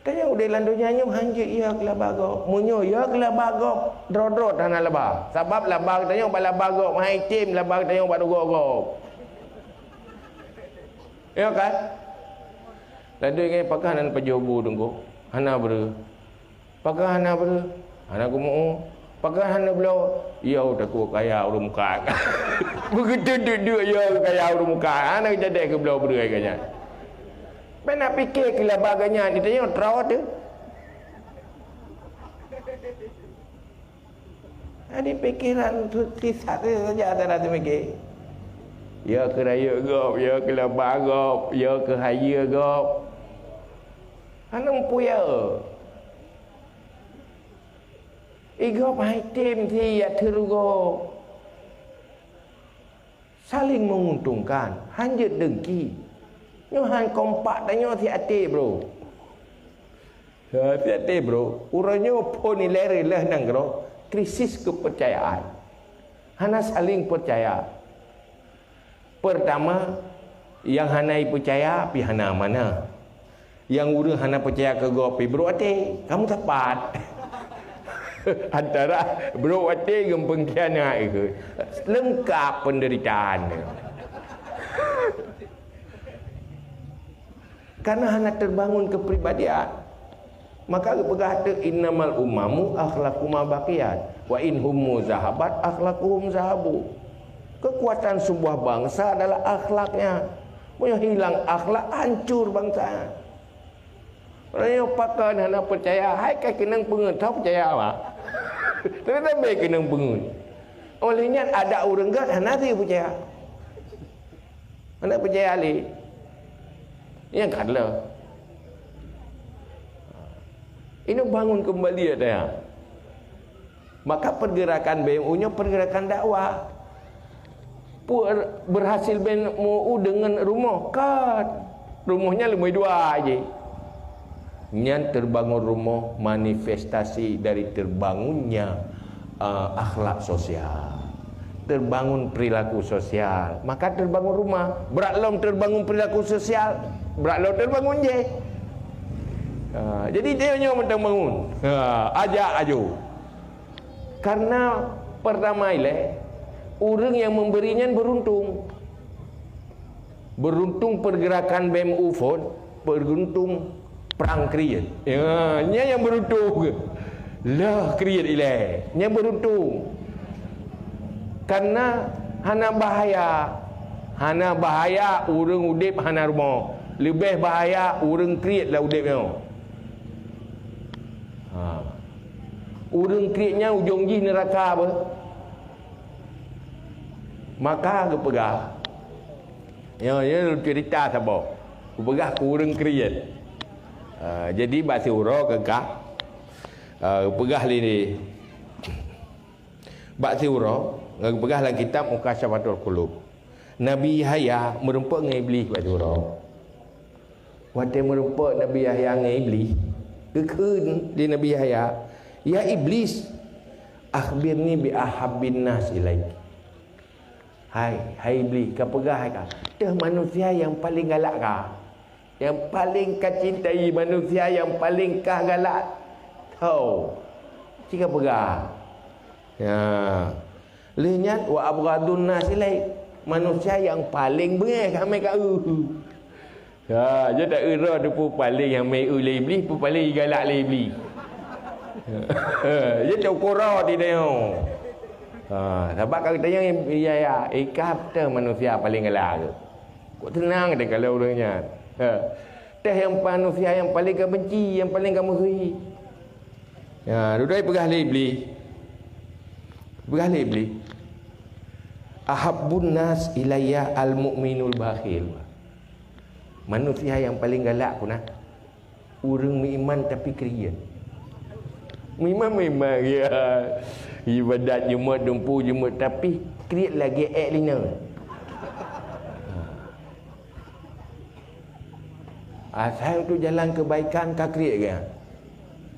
Tanyoe udeb lam donya nyoe han jeuet iya keu laba gob. Meunyoe iya keu laba gob, droe-droe hana laba. Sabab laba geutanyoe bak laba gob, hai tem laba geutanyoe bak rugoe gob. Ya kan? Ladôm ngai pakon hana pajoh bu teungku. Hana breuh. Pakon hana breuh? Hana geumu'ue. Pakon hana bloe? Yo takot kaya ureuëng mukat. Begitu duek-duek yo kaya ureuëng mukat. Hana jadi keu bloe breuh ai nyan. Bèk na pike keu laba geuh nyan, di tanyoe troe teuh. Jadi pikiran sisat saja antara teumike. Ya keu rayeuk gob, ya keu laba gob, ya keu hayeue gob. Hana meupuya. Igob hai tem si ya teurugoe. Saling menguntungkan, han jeuet dengki. Nyoe han kompak tanyoe si até, bro. Ya, si até, bro. Uroe nyoe phon ilée reuloh nanggroe, krisis kepercayaan. Hana saling percaya. Pertama, nyang hana ipeucaya pi hana amanah. Nyang ureuëng hana peucaya keu gob pi brok até, kamu sapat. Antara brok watée ngon pengkhianat ikheun. Leungkap penderitaan. Karena hana terbangun kepribadian. Maka geupeugah teuh, "Innamal umamu akhlaquhuma baqiyat, wa in hummu zahabat akhlaquhum zahabu." Kekuatan sebuah bangsa adalah akhlaknya. Meunyoe hilang akhlak, hancur bangsa. Meunyoe pakon hana peucaya, hai ka keunong peungeut, tho peucaya bah. Tapi sabe keunong peungeut. Oleh nyan, adak ureuëng gét hana jipeucaya. Hana peucaya lé. Nyang ka lheueh. Inoe bangun keumbali ata nyan. Maka pergerakan B M U nyoe pergerakan dakwah. Pu-, berhasil B M U deungon rumoh? Kon. Rumoh nyan leumoi dua jih. Nyan terbangun rumoh manifestasi dari terbangunnya, eh, akhlak sosial. Terbangun perilaku sosial, maka terbangun rumah. Brat lom terbangun perilaku sosial, brat lom terbangun jih. Ha, jadi dia nyoe mantong bangun. Ha, ajak aju. Karena pertama ilée, ureuëng nyang memberi nyan beruntung. Beruntung pergerakan B M U phon, beruntung prang kriet. Ya, nyan nyang beruntung. Lah kriet ilée, nyang beruntung. Karena hana bahaya. Hana bahaya ureuëng udeb hana rumoh. Leubeh bahaya ureuëng kriet lam udeb nyoe. Ha. Ureuëng kriet nyan ujong jih neuraka beuh. Maka geupeugah, nyoe, nyoe cerita saboh. Geupeugah keu ureuëng kriet. Ha, jadi bak siuroe keukah, ha, geupeugah lé, bak siuroe, geupeugah lam kitab Mukasyafatul Qulub. Nabi Yahya meureumpok ngon Iblih bak siuroe. Watée meureumpok Nabi Yahya ngon Iblih, geukheun lé Nabi Yahya, "Ya Iblis, akhbirni bi ahabbin nas ilaik." Hai, hai Iblih, ka peugah hai ka, teuh manusia nyang paleng galak ka. Nyang paleng ka cintai, manusia nyang paleng ka galak. Tho, ci ka peugah. Ya. Lheueh nyan, "Wa abghadun nas ilaik." Manusia nyang paleng beungéh ka mé ka eu. Ya, jeuet dak eu droe teupeu paleng nyang mé eu lé Iblih, peue paleng galak lé Iblih. Jeuet dak ukoe droe di tanyoe. Ha, sabab ka geutanyoe, ya, ya, ikab teuh manusia paleng galak. Kok teunang deh kalau ureuëng nyan. Ha. Teuh nyang manusia nyang paleng ka benci, nyang paleng ka meuhôi. Ya, dudoe peugah lé Iblih. Peugah lé Iblih, "Ahabbun nas ilayya al-mu'minul bakhil." Manusia nyang paleng galak keu na ureuëng meuiman tapi kriet. Meuiman, meuiman, ya. Ibadat jeuet, dumpu jeuet, tapi kriet lagée ék linong. Asai untuk jalan kebaikan ka kriet geuh.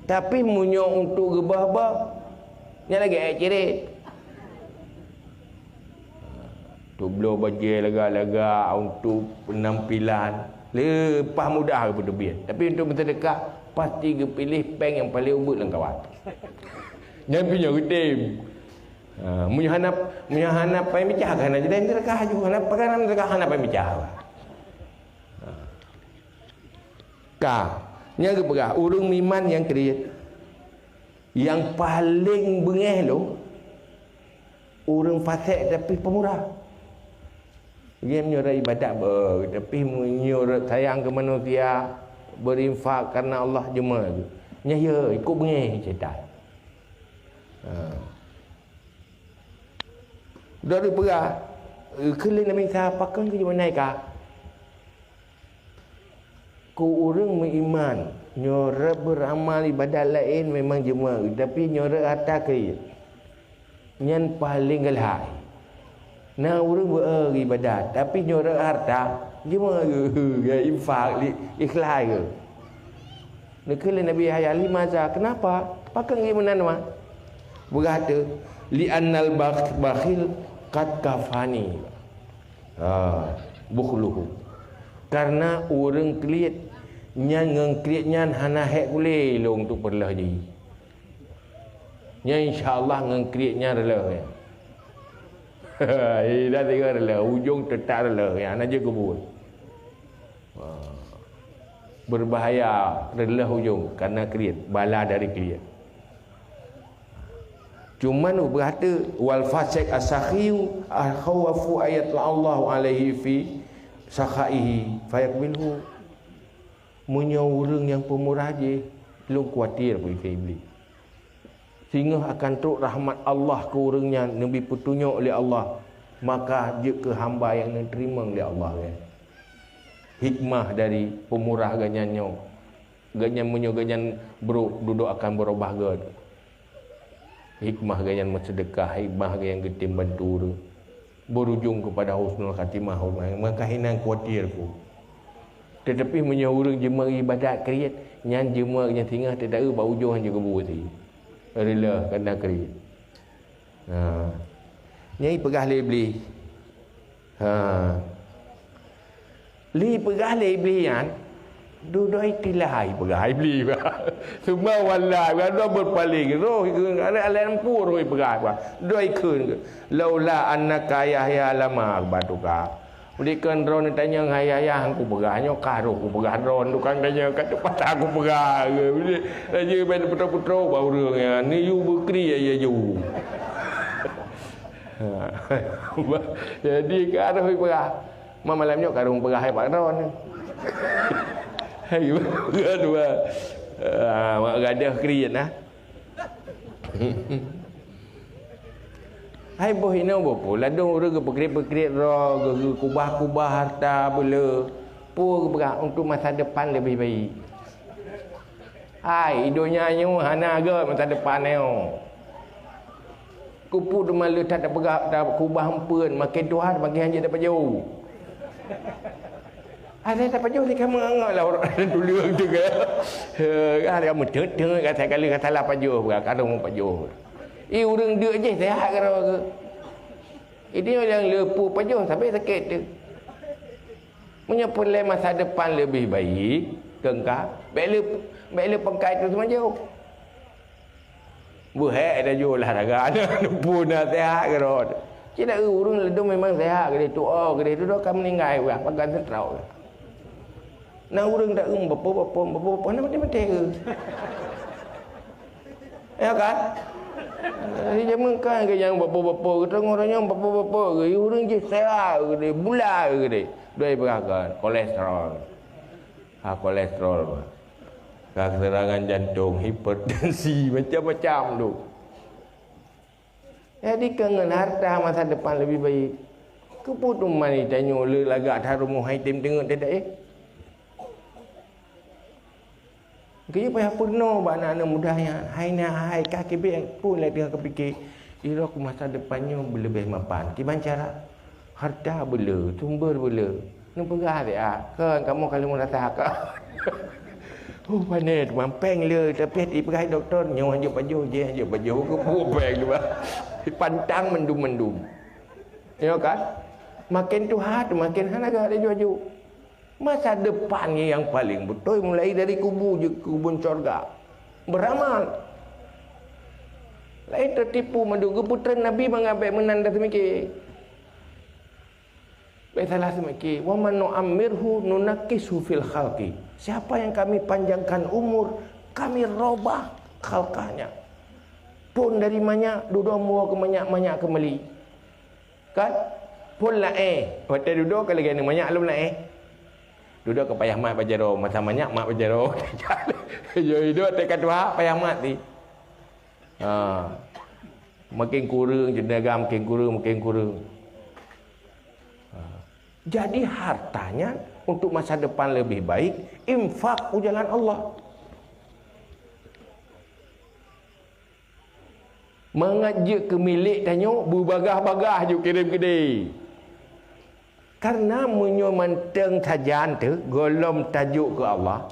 Tapi meunyoe untuk geubah-bah, nyan lagée ék cirét. Untuk bloe bajée lagak-lagak, untuk penampilan, leupah mudah geupeuteubiet. Tapi untuk beuseudeukah, pasti geupiléh péng nyang paleng ubit lam kawan. Nyan pih nyoe geutem. Ha, meunyoe hana, meunyoe hana péng meucah, ka hana jadi seudeukah aju, hana, pakon hana seudeukah, hana péng meucah. Ha. Ka, nyan geupeugah, ureuëng meuiman nyang kriet. Nyang paleng beungéh lom, ureuëng fasek tapi pemurah. Dia meunyoe rot ibadat beuh, tapi meunyoe rot sayang keu manusia, berinfak karena Allah, jeuet. Nyan ya, ikut beungéh syaitan. Ha. Dari peugah, eh, keu lé Nabi Isa, pakon keu jeuet meunan ka? Keu ureuëng meuiman, nyoe rot beuramal ibadat laén memang jeuet, tapi nyoe rot hareuta kriet, nyan paleng galak. Na ureuëng beu-, eh, ibadat, tapi nyoe rot hareuta, jeuet geuh, geuh infak, li-, ikhlas geuh. Neukheun lé Nabi Yahya, "Limaza? Kenapa? Pakon geuh meunan, ma?" Peugah teuh, "Li'annal bakh-, bakhil qad kafani." Ha, bukhluhu. Karena ureuëng kriet nyan ngon kriet nyan hana hék kulé lôn untuk peureuloh jih. Nyan insya Allah ngon kriet nyan reuloh nyan. Eh, dah tiga reuloh, ujong teutap reuloh nyan, hana jeuet keu buet. Ha. Berbahaya reuloh ujong karena kriet, bala dari kriet. Cuman ubeurate wal fasik as-sakhiyu akhawafu ayat Allahu alaihi fi sakhaihi fayakbilhu. Meunyoe ureuëng nyang peumurah jih, lôn khawatir peue Iblih. Singoh akan trok rahmat Allah keu ureuëng nyan neubi peutunyok lé Allah, maka jeuet keu hamba nyang neuteurimong lé Allah nyan. Hikmah dari peumurah geuhnyan nyoe, geuhnyan meunyoe geuhnyan brok dudoe akan beurubah gét. Hikmah geuhnyan meuseudeukah, hikmah geuhnyan geutem bantu ureuëng. Berujung kepada husnul khatimah, maka hinan khawatir ku. Tetapi meunyoe ureuëng jeumeung ibadat kriet, nyan jeumeung nyang singoh teudaeu bak ujong han jeuet keu buet. Reuloh keunan kriet. Ha. Nyan ipeugah lé Iblih. Ha. Lé ipeugah lé Iblih nyan, dudoe itilai peugah Iblih. Sumba wala, dudoe beupaleng, roh ikheun, alat lampu roh ipeugah. Dudoe ikheun, "Laula annaka Yahya lama akhbartuka." Bukon droeneuh tanyong hai Yahya, han kupeugah nyoe ka roh kupeugah droeneuh tukang tanyong ka teupatah kupeugah. Laju ban putro-putro bak ureuëng nyan, neuyue beukri ya ju. Ha. Jadi ka roh ipeugah. Ma malam nyoe ka roh peugah hai bak droeneuh. Hai, peugah dua. Ah, mak gadoh kriet nah. Hai boh inoe boh po, ladôm ureuëng geupeukrét-peukrét droe, geu-, geukubah-kubah harta beuleu, po geupeugah untuk masa depan leubeh baik. Hai, i donya nyoe hana gét masa depan nyoe. Keupeue teuma le that tapeugah, takubah eumpeuen, makin tuha makin hanjeuet tapajoh. Ada tapajoh di kamoe anggap lah orang tuleueng tu ke. Ada meuteut-teut kata kali kata lah pajoh, bukan kadang mau pajoh. Eh, ureuëng deuk jih sehat keu droe. Ini yang le peue pajoh sampai sakét tu. Meunyoe peureulée masa depan leubeh baik, keu engka, bék le, bék le pangkai tu seumajoh. Beuhek dah ju olahraga, pun dah sehat keudroe. Cit ureuëng ladôm memang sehat keudeh, tuoh keudeh, dudoe ka meuninggai ureuëng, pagan seutrok. Na ureuëng dak em bapo-bapo, bapo-bapo, na maté-maté ke? Ya kan? Jadi jameun kan ke nyang bapo-bapo, geutanyoe ureuëng nyang bapo-bapo ke, ureuëng jih sehat keudeh, bula keudeh. Doi beurakan, kolesterol. Ha, kolesterol, bah. Ka seurangan jantong, hipertensi, macam-macam tu. Jadi, keu ngon harta masa depan leubeh baik. Keupeue teuma tanyoe le lagak that rumoh hai tem teungeut teudaéh? Keu payah peurunoe bak aneuk-aneuk muda nyan, hai na hai ka kibék pun lé teungoh keupike, irok masa depan nyoe beuleubeh mapan. Kiban cara? Harta beuleu, sumber beuleu. Neupeugah lé a, kon kamoe ka lheueh meurasa ka. Oh, pané teuma péng le, tapi ipeugah dokto, nyoe hanjeuet pajoh, jih hanjeuet pajoh, keupeue péng teuma. Pantang mandum-mandum. Ya kan? Makin tuha, makin hana gak ada juju. Masa depan nyang paleng beutôi mulai dari kubu jeuet keu kebun syurga. Beuramal. Laén teutipu mandum, geupeutren Nabi mangat bék meunan taseumike. Bék salah seumike, "Wa man nu'ammirhu nunakkishu fil khalqi." Siapa yang kami panjangkan umur, kami robah khalqahnya. Pun dari manyak, dudoe muwoe keu manyak, manyak keu meuli. Kan? Phôn laén. Watèe dudoe ka lagèe nyan manyak lom laén. Dudoe ka payah mat bak jaroe, masa manyak mat bak jaroe. Yo hidup watèe ka tuha payah mat ti. Ha. Makin kureueng, tenaga makin kureueng, makin kureueng. Ha. Jadi harta nyan untuk masa depan lebih baik, infak u jalan Allah. Mangat jeuet keu milék tanyoe, beubagaih-bagaih jeuet kirém keudéh. Kareuna meunyoe mantong sajan teuh gohlom tajok keu Allah,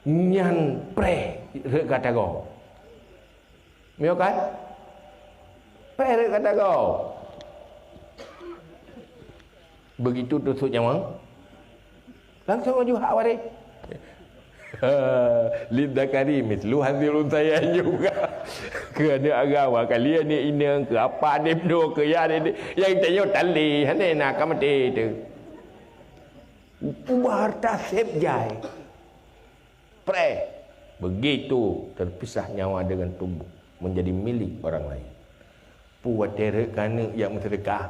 nyan preh rhot gata goe. Meunyoe kan? Preh rhot gata goe. Begitu tusok nyawöng, langsung laju hak waréh. Lidzakari mitslu hadzil untsayain juga. Keu aneuk agam, kali aneuk inong, keu apa aneuk meunoe, keu ya aneuk, nyang tanyoe talé, hana na ka maté teuh. Ubah harta seb jai. Preh. Begitu terpisah nyawa dengan tubuh, menjadi milik orang lain. Peue watèe rhot keu aneuk nyang meuseudeukah,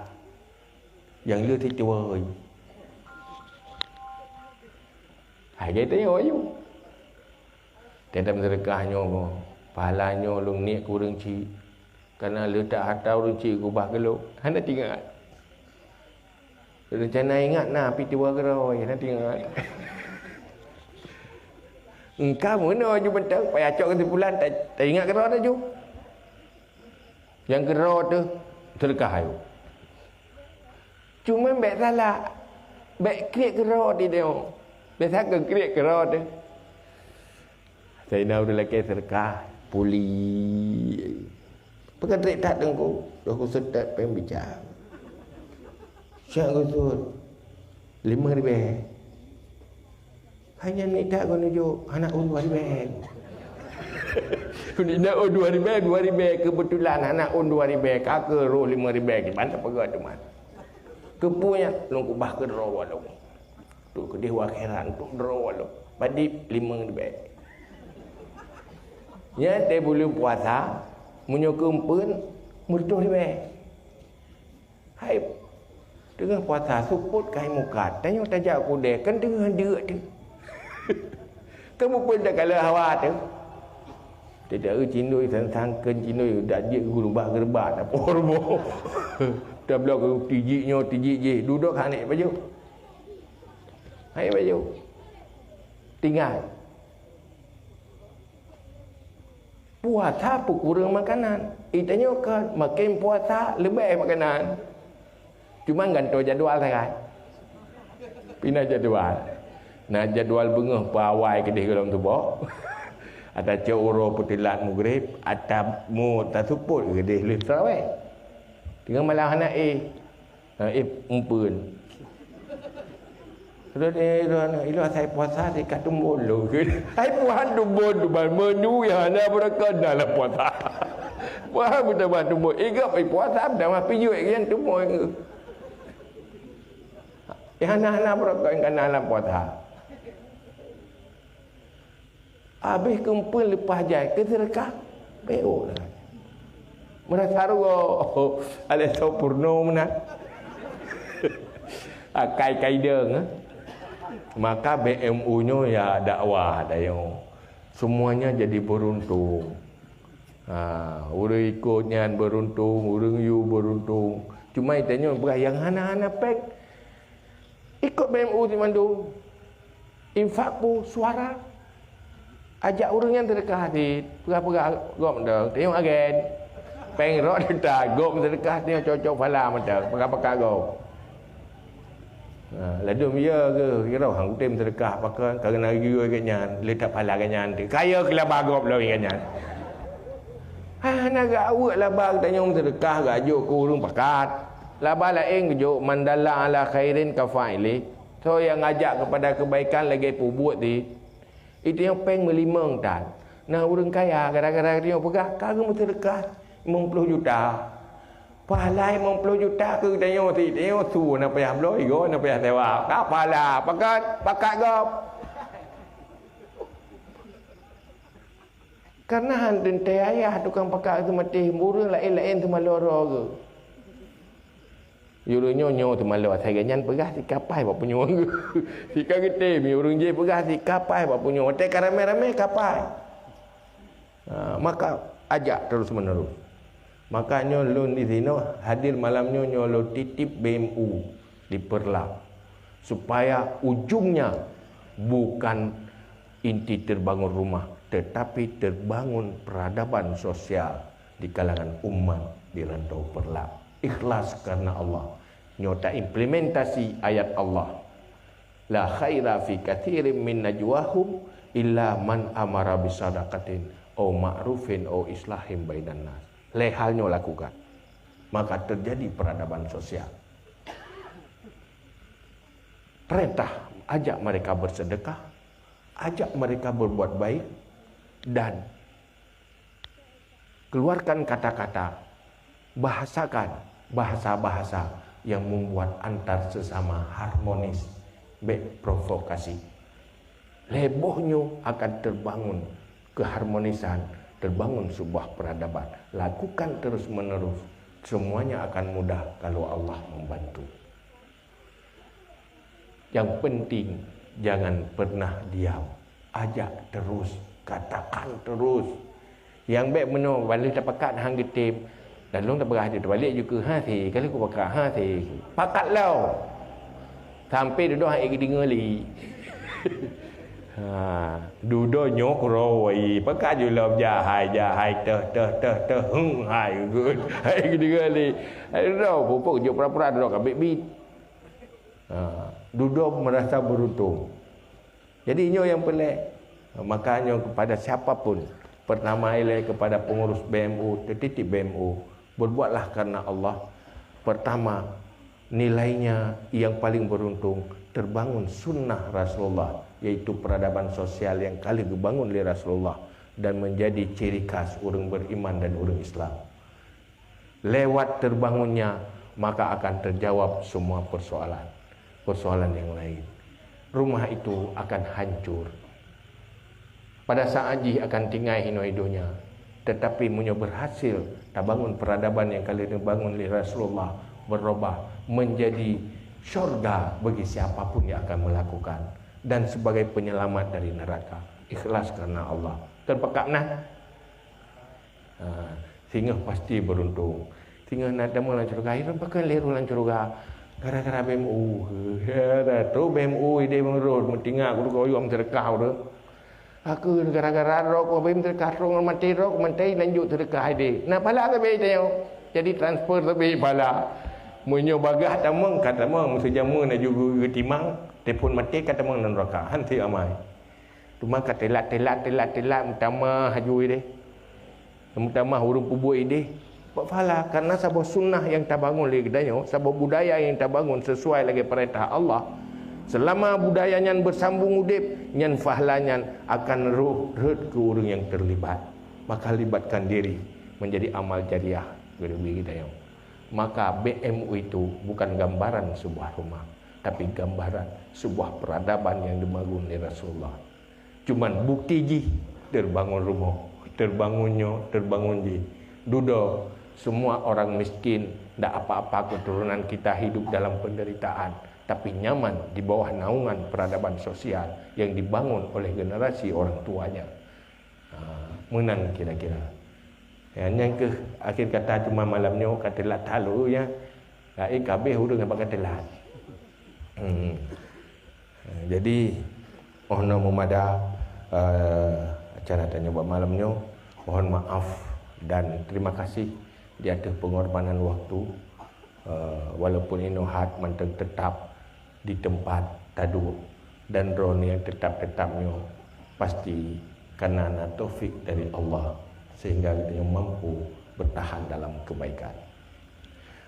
nyang le teutuwôi. Hai gata nyoe ayue. Teutab seudeukah nyoe, pahala nyoe lôn niet keu ureueng chik. Kareuna le that harta ureueng chik geukeubah keu lôn. Hana teuingat. Reuncana ingat na, pi tiba keudroe, hana teuingat. Engka meunoe ju mantong, payah cok keusimpulan, ta-, taingat keudroe taju. Nyang keudroe teuh seudeukah ayue. Cuma bèk salah, bèk kriet keudroe teuh. Bèk salah kriet keudroe teuh. Saidina ureueng lakèe seudeukah, puli. Pakon trép that teungku, dua kusut that péng bija. Siat kusut, limong ribèe. Hanya ni that keuneuk jok, hana ôn dua ribèe. Keuneuk ôn dua ribèe, dua ribèe keubeutulan hana ôn dua ribèe, ka keu roh limong ribèe, kiban tapeugah teuma. Keupeue nyan lôn keubah keudroe lôn. Tu keudeh u akhirat, untuk droe lôn. Padit limong ribèe. Nyan teuh buleuen puasa, meunyoe keu eumpeuen, meureutoh ribèe. Hai, teungoh puasa seupôt ka hai mukat, tanyoe tajak u keudè, kan teungoh deuk teuh. Kan muphom takalon hawa teuh. Teudeue cindoi sang-sang kheun cindoi, dak jeuet geureubah-geureubah, tapoh rumoh. Tabloe tijik nyoe, tijik jih, dudoe hana ék pajoh. Hana ék pajoh. Tinggai. Puasa peukureueng makanan. Geutanyoe kan makin puasa leubeh makanan. Cuma gantoe jadwal sagai. Pih na jadwal. Na jadwal beungoh peuawai keudeh goh lom tuboh. Ata cok uroe peuteulat mugreb, ata mu taseupôt keudeh lheueh taraweh. Teungoh malam hana éh. Ha, éh, eumpeuen. Lôn, eh, lôn, ilôn asai puasa di ka tumbon lôn. Hai puhan tumbon tu ban meunyu nyang hana beureukat na lam puasa. Puhan meutamah tumbon. Igop, eh, puasa meutamah pijuet nyan tumbon. Nyang hana-hana beureukat nyang ka na lam puasa. Abéh keumpeuet leupah jai keu seudeukah, B O lah. Meurasa rugoe, oh, alèh soe peurunoe meunan. Akai kaideueng, eh. Maka B M U nyoe ya dakwah dayoe. Semuanya jadi beruntung. Ha, ureueng ikot nyan beruntung, ureueng yue beruntung. Cuma itanyoe peugah nyang hana-hana péng. Ikot B M U simandum. Infak peue suara. Ajak ureueng nyan seudeukah cit. Peugah-peugah gob mantong. Teunyong agen. Péng rot teuta gob seudeukah teunyong cok-cok phala mantong. Pakat-pakat gob. Ha, ladôm ya ke kira han kutem seudeukah pakon ka geunageue geuh nyan, le that phala geuh nyan teuh. Kaya keulaba gob lom geuh nyan. Hana geuaweuek laba geutanyoe seudeukah geuajok keu ureueng pakat. Laba laén geujok, "Man dalla ala khairin ka fa'ilih." Soe nyang ngajak keupada keubaikan lagèe peubuet jih, itanyoe péng meulimong tan. Na ureueng kaya gara-gara geutanyoe peugah ka geumeuseudeukah limong ploh juta. Pahala limong ploh juta keu geutanyoe, geutanyoe su na payah bloe, igoe na payah sewa. Ka pahala, pakat, pakat gob. Kareuna han teuntèe ayah tukang pakat seumaté, ureueng laén-laén teuma loro geuh. Ureueng nyoe, nyoe teuma loro, asai geuh nyan peugah sikapai bak punyueng geuh. Sika geutem, ureueng jéh peugah sikapai bak punyueng. Watèe ka ramé-ramé kapai. Ha, maka ajak terus menerus. Maka nyoe lôn di sinoe hadir malam nyoe, nyoe lôn titip B M U di Peureulak, supaya ujungnya bukan inti terbangun rumah, tetapi terbangun peradaban sosial di kalangan umat di Rantau Peureulak. Ikhlas karena Allah. Nyoe taimplementasi ayat Allah, "La khaira fi katsirin min najwahum illa man amara bisadaqatin au ma'rufin au islahim bainan nas." Lhèe hal nyoe lakukan, maka terjadi peradaban sosial. Perintah, ajak mereka bersedekah, ajak mereka berbuat baik, dan Keluarkan kata-kata, bahasakan bahasa-bahasa yang membuat antar sesama harmonis, bék provokasi. Lhée boh nyoe akan terbangun keharmonisan, terbangun sebuah peradaban. Lakukan terus-menerus, semuanya akan mudah kalau Allah membantu. Yang penting, jangan pernah diam. Ajak terus, katakan terus. Nyang bék meunoe, bak lheueh tapakat han geutem, dan lôn tapeugah ju, tabalek ju keu hase, ka lheueh kupakat hase. Pakat lom. Sampai dudoe han ék geudeungoe lé. Ha, dudoe nyoe keuroi, pakat ju lom jahai, jahai, teuh, teuh, teuh, teuh, heung, hai, geuh, han ék geudeungoe lé. Hai, dudoe, pupuk jok pura-pura, dudoe ka bit-bit. Ha, dudoe merasa beruntung. Jadi, nyoe nyang peureulée. Maka nyoe kepada siapa pun, pertama ilée kepada pengurus B M U, teutitip B M U, berbuatlah karena Allah. Pertama, nilainya yang paling beruntung, terbangun sunnah Rasulullah, yaitu peradaban sosial yang ka lheueh geubangun lé Rasulullah dan menjadi ciri khas ureuëng beriman dan ureuëng Islam. Lewat terbangunnya, maka akan terjawab semua persoalan, persoalan yang lain. Rumah itu akan hancur. Pada saat jih akan tinggai hinoe donya, tetapi meunyoe berhasil tabangun peradaban nyang ka lheueh neubangun lé Rasulullah, berubah menjadi syurga bagi siapa pun yang akan melakukan, dan sebagai penyelamat dari neraka, ikhlas karena Allah. Kan pakat nah? Ha, singoh pasti beruntung. Singoh na tamong lam syeuruga, hai, pakon lé ureuëng lam syeuruga? Gara-gara B M U. He, dah tu B M U idéh meunurot, meutingak guru goyom seudeukah ureuëng. Aku gara-gara droe ku, B M U seudeukah, droe maté droe ku, maté lanjut seudeukah idéh. Na pahala sabe tanyoe. Jadi transfer sabe pahala. Meunyoe bagaih tamong, ka tamong, meuseujameun laju geutimang, teupon maté ka tamong lam neuraka. Han si amai. Teuma ka telat, telat, telat, telat, meutamah laju idéh. Meutamah ureuëng peubuet idéh. Bak pahala, karena saboh sunnah nyang tabangun lé geutanyoe, saboh budaya nyang tabangun sesuai lagée peurintah Allah. Selama budaya nyan beusambong udeb, nyan pahala nyan akan rhoh rhot keu ureuëng nyang terlibat. Maka libatkan diri menjadi amal jariah geutanyoe. Maka B M U itu bukan gambaran sebuah rumah, tapi gambaran sebuah peradaban yang dibangun lé Rasulullah. Cuman bukti jih, terbangun rumoh, terbangun nyoe, terbangun jih. Dudoe, semua orang miskin, ndak apa-apa keturunan kita hidup dalam penderitaan, tapi nyaman di bawah naungan peradaban sosial yang dibangun oleh generasi orang tuanya. Ha, meunan kira-kira. Ya, nyan keuh akhir kata, cuma malam nyoe ka teulat that lôn, ya. Laén kabeh ureuëng nyang bak ka teulat. Hmm. Jadi, oh noe meumada, eh, acara tanyoe bak malam nyoe. Mohon maaf dan terima kasih di ateueh pengorbanan waktu. Eh, walaupun inoe hat mantong tetap di teumpat taduek, dan droeneuh nyang tetap-tetap nyoe pasti kana na taufik dari Allah sehingga geutanyoe mampu bertahan dalam kebaikan.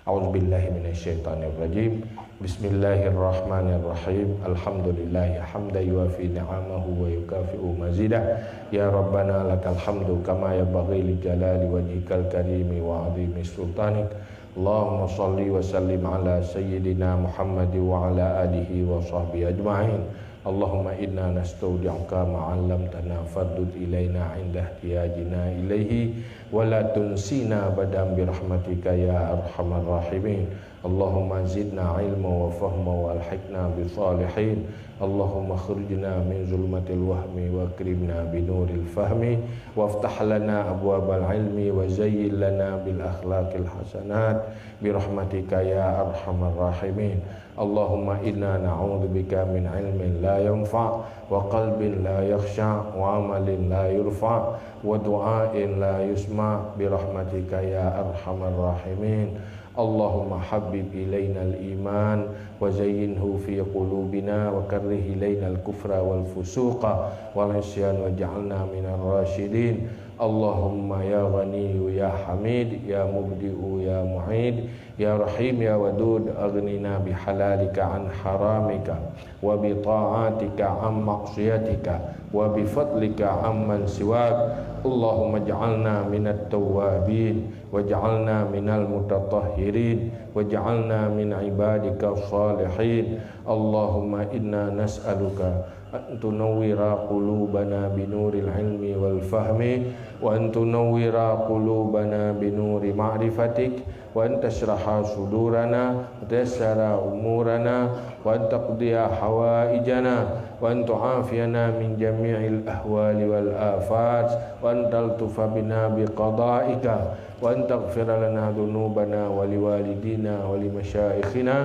A'udzubillahi minasyaitonirrajim. Bismillahirrahmanirrahim. Alhamdulillahi hamdan yuwafi ni'amahu wa yukafi'u mazidah. Ya Rabbana lakal hamdu kama yanbaghi li jalali wajhikal karimi wa 'azimi sultanik. Allahumma shalli wa sallim ala sayyidina Muhammad wa ala alihi wa sahbihi ajma'in. Allahumma inna nastaudi'uka ma 'allamtana fardud ilaina 'inda ihtiyajina ilaihi wa la tunsina abadan bi rahmatika ya arhamar rahimin. Allahumma zidna ilma wa fahma wa alhiqna bis salihin. Allahumma khrijna min zulumatil wahmi wa akrimna bi nuril fahmi waftah lana abwabal ilmi wa zayyin lana bil akhlaqil hasanat bi rahmatika ya arhamar rahimin. Allahumma inna na'udzubika min ilmin la yanfa' wa qalbin la yakhsha' wa amalin la yurfa' wa du'ain la yusma' bi rahmatika ya arhamar rahimin. Allahumma habbib ilainal iman wa zayyinhu fi qulubina wa karrih ilainal kufra wal fusuqa wal isyan waj'alna minar rasyidin. اللهم يا غني يا حميد، يا مبدئ يا معيد، يا رحيم يا ودود، أغننا بحلالك عن حرامك، وبطاعتك عن معصيتك، وبفضلك عمن سواك. اللهم اجعلنا من التوابين، واجعلنا من المتطهرين، واجعلنا من عبادك الصالحين. اللهم إنا نسألك أن تنور قلوبنا بنور العلم والفهم، وأن تنور قلوبنا بنور معرفتك، وأن تشرح صدورنا، وتيسر أمورنا، وأن تقضي حوائجنا، وأن تعافينا من جميع الأهوال والآفات، وأن تلطف بنا بقضائك، وأن تغفر لنا ذنوبنا ولوالدينا ولمشايخنا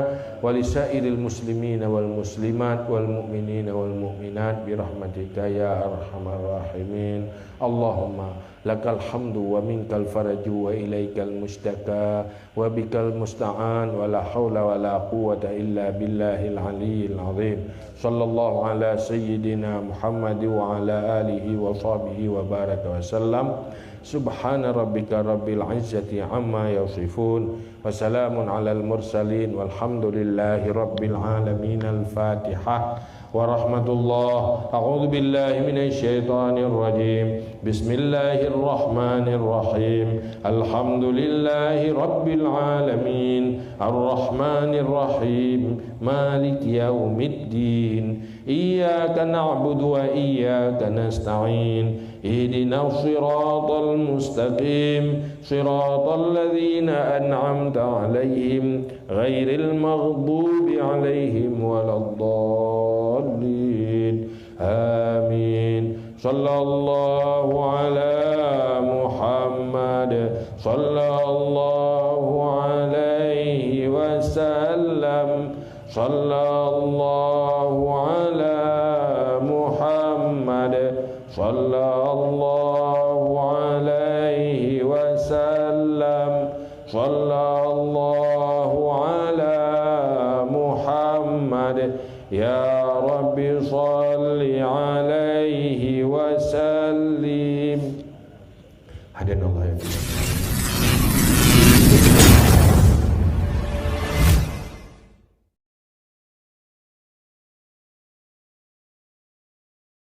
ولسائر المسلمين والمسلمات والمؤمنين والمؤمنات برحمتك يا أرحم الراحمين. اللهم لك الحمد ومنك الفرج وإليك المشتكى وبك المستعان ولا حول ولا قوة إلا بالله العلي العظيم. صلى الله على سيدنا محمد وعلى آله وصحبه وبارك وسلم. سبحان ربك رب العزة عما يصفون، وسلام على المرسلين، والحمد لله رب العالمين. الفاتحة ورحمة الله. أعوذ بالله من الشيطان الرجيم. بسم الله الرحمن الرحيم. الحمد لله رب العالمين. الرحمن الرحيم. مالك يوم الدين. إياك نعبد وإياك نستعين. اهدنا الصراط المستقيم. صراط الذين أنعمت عليهم غير المغضوب عليهم ولا الضالين. آمين. صلى الله على محمد. صلى الله عليه وسلم. صلى الله على محمد. صلى الله عليه وسلم. صلى الله على محمد. يا رب صل عليه وسلم. Hadirin Allah yang dimuliakan.